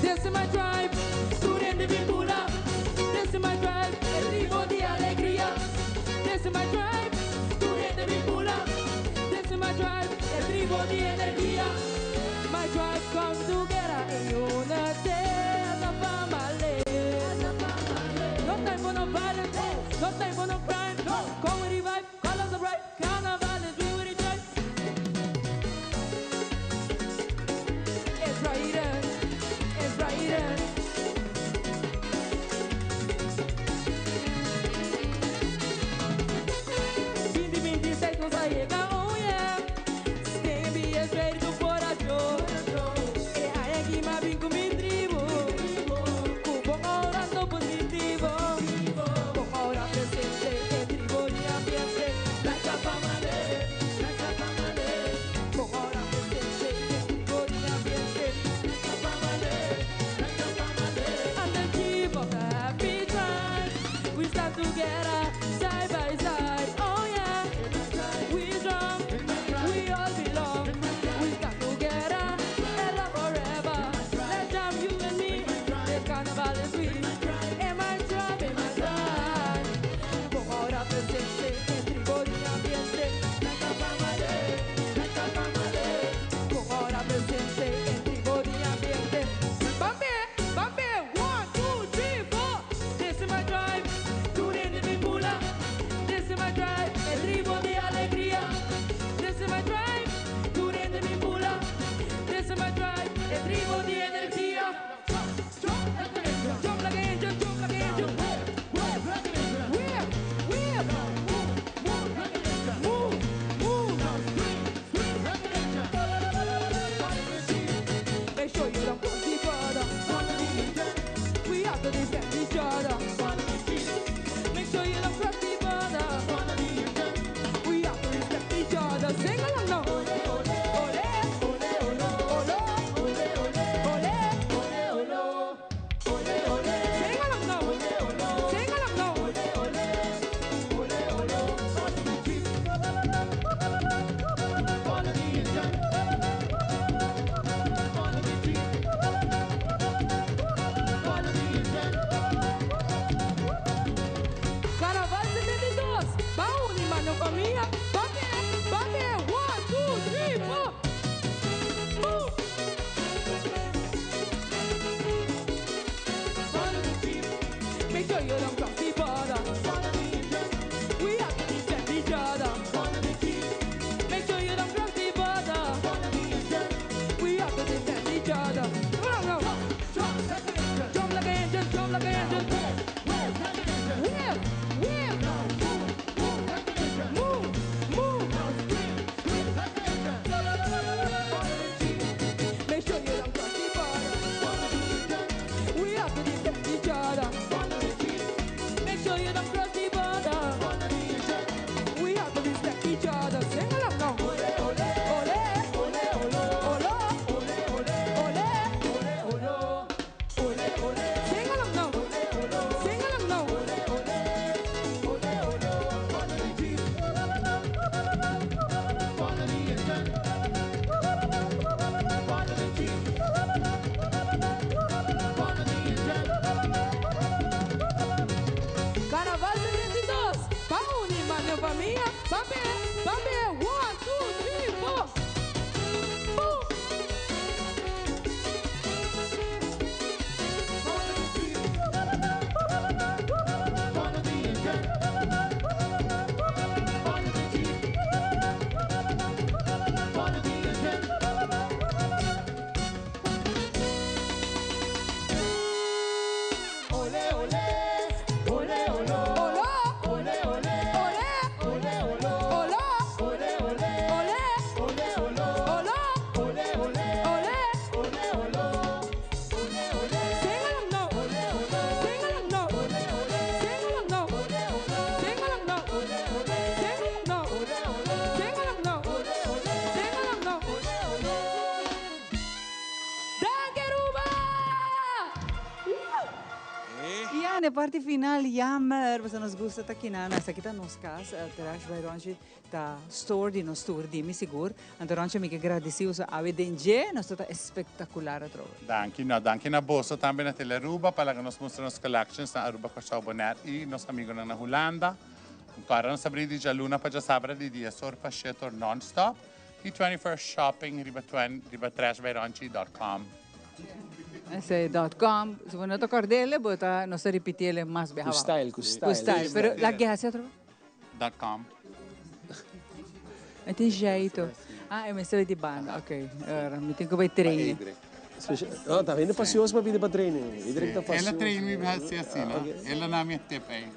This is my tribe, tur hende bin bula. This is my tribe, e tribo di alegria. This is my tribe, tur hende bin bula. This is my tribe, e tribo di energia. My tribe come together in unity as a family. No time for no violence, no time for no crime. Come with the vibe, colors are bright. Carnival is we with the tribe. It's brighter, it's brighter. Binti binti seis nos a yega, oh yeah. Sting B is ready to for a show. E aña aki m'a bin cu mi tribu. Cu bon aura no positivo. Bon aura presente. na e parti final, jammer, pasobra nos gusta ta kinan, esaki ta nos cas, Trash by Ronchi ta store di nos tur, di mi sigur. Anto Ronchi mi ke gradisi boso awe den dje, nos tur ta espectacular atrobe. Danki, no, danki na boso tambe na Telearuba pa laga nos mustra nos collections na Aruba, Corsou, Bonaire y nos amigonan na Hulanda. Para nos abri di djaluna pa djasabra di dies or pa shet or non-stop y 24 shopping riba riba trashbyronchi dot com. Ese dot com, si bo no ta kord'ele bo ta nos ta ripitiele mas biaha Ku style, ku style. Ku style, pero lak hasi otro. Dot com. E tin jeito. Ah, e mester bai di banda, ok. Ora, mi tin ku bai trainen. No, ta hende pasioso pa bini pa trainen. Iedereen ta Ela pasioso. train mi hasi asina. Ela na mi e tip ei.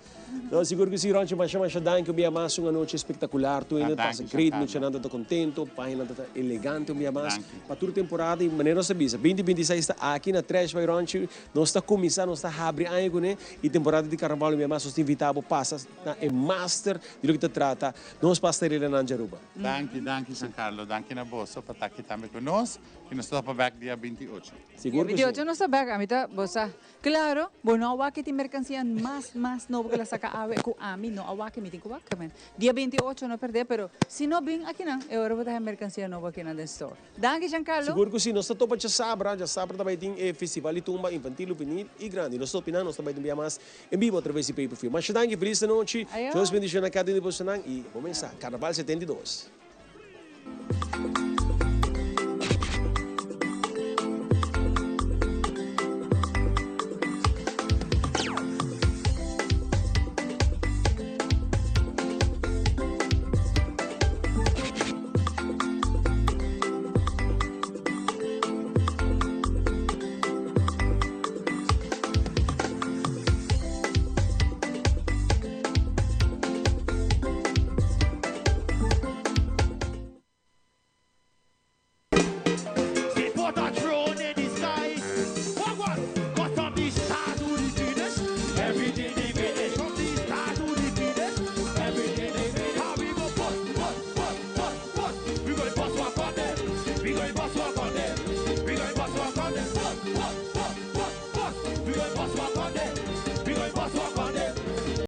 No, sigur ku si, Ronchi. Masha, masha danki un bia mas. Un anochi espektakular. Tur hende ta pasa great, muchanan ta ta kontento, pañanan ta ta elegante un bia mas. Pa tur temporada i manera nos ta bisa, binti binti seis ta aki na Trash by Ronchi. Nos ta kuminsá, nos ta habri aña kuné i temporada di karnaval un bia mas nos ta invitá bo pasa na e master di loke ta trata nos pastorelanan djaruba. Danki, danki Giancarlo. Danki na boso pa ta aki tambe ku nos i nos ta topa bek dia binti ocho. Sigur Dia 28 nos ta bek, ami ta bo sa. Claro, bo no a wak tin mercancia mas mas nobo cu la saca awe cu ami no a wak mi tin cu wak men. Dia 28 no perde pero si no bin akinan e ora bo ta haya mercancia nobo akinan den store. Danki Giancarlo. Sigur cu si, nos ta topa djasabra, djasabra ta bay tin e festival di tumba infantil, juvenil y grandi. Nos ta opinan, nos ta bay tin bia mas en bibo atraves di pay per view. Masha danki, feliz anochi, Ayo. Dios bendiciona cada un di bosonan y bo mensa, Carnaval 72.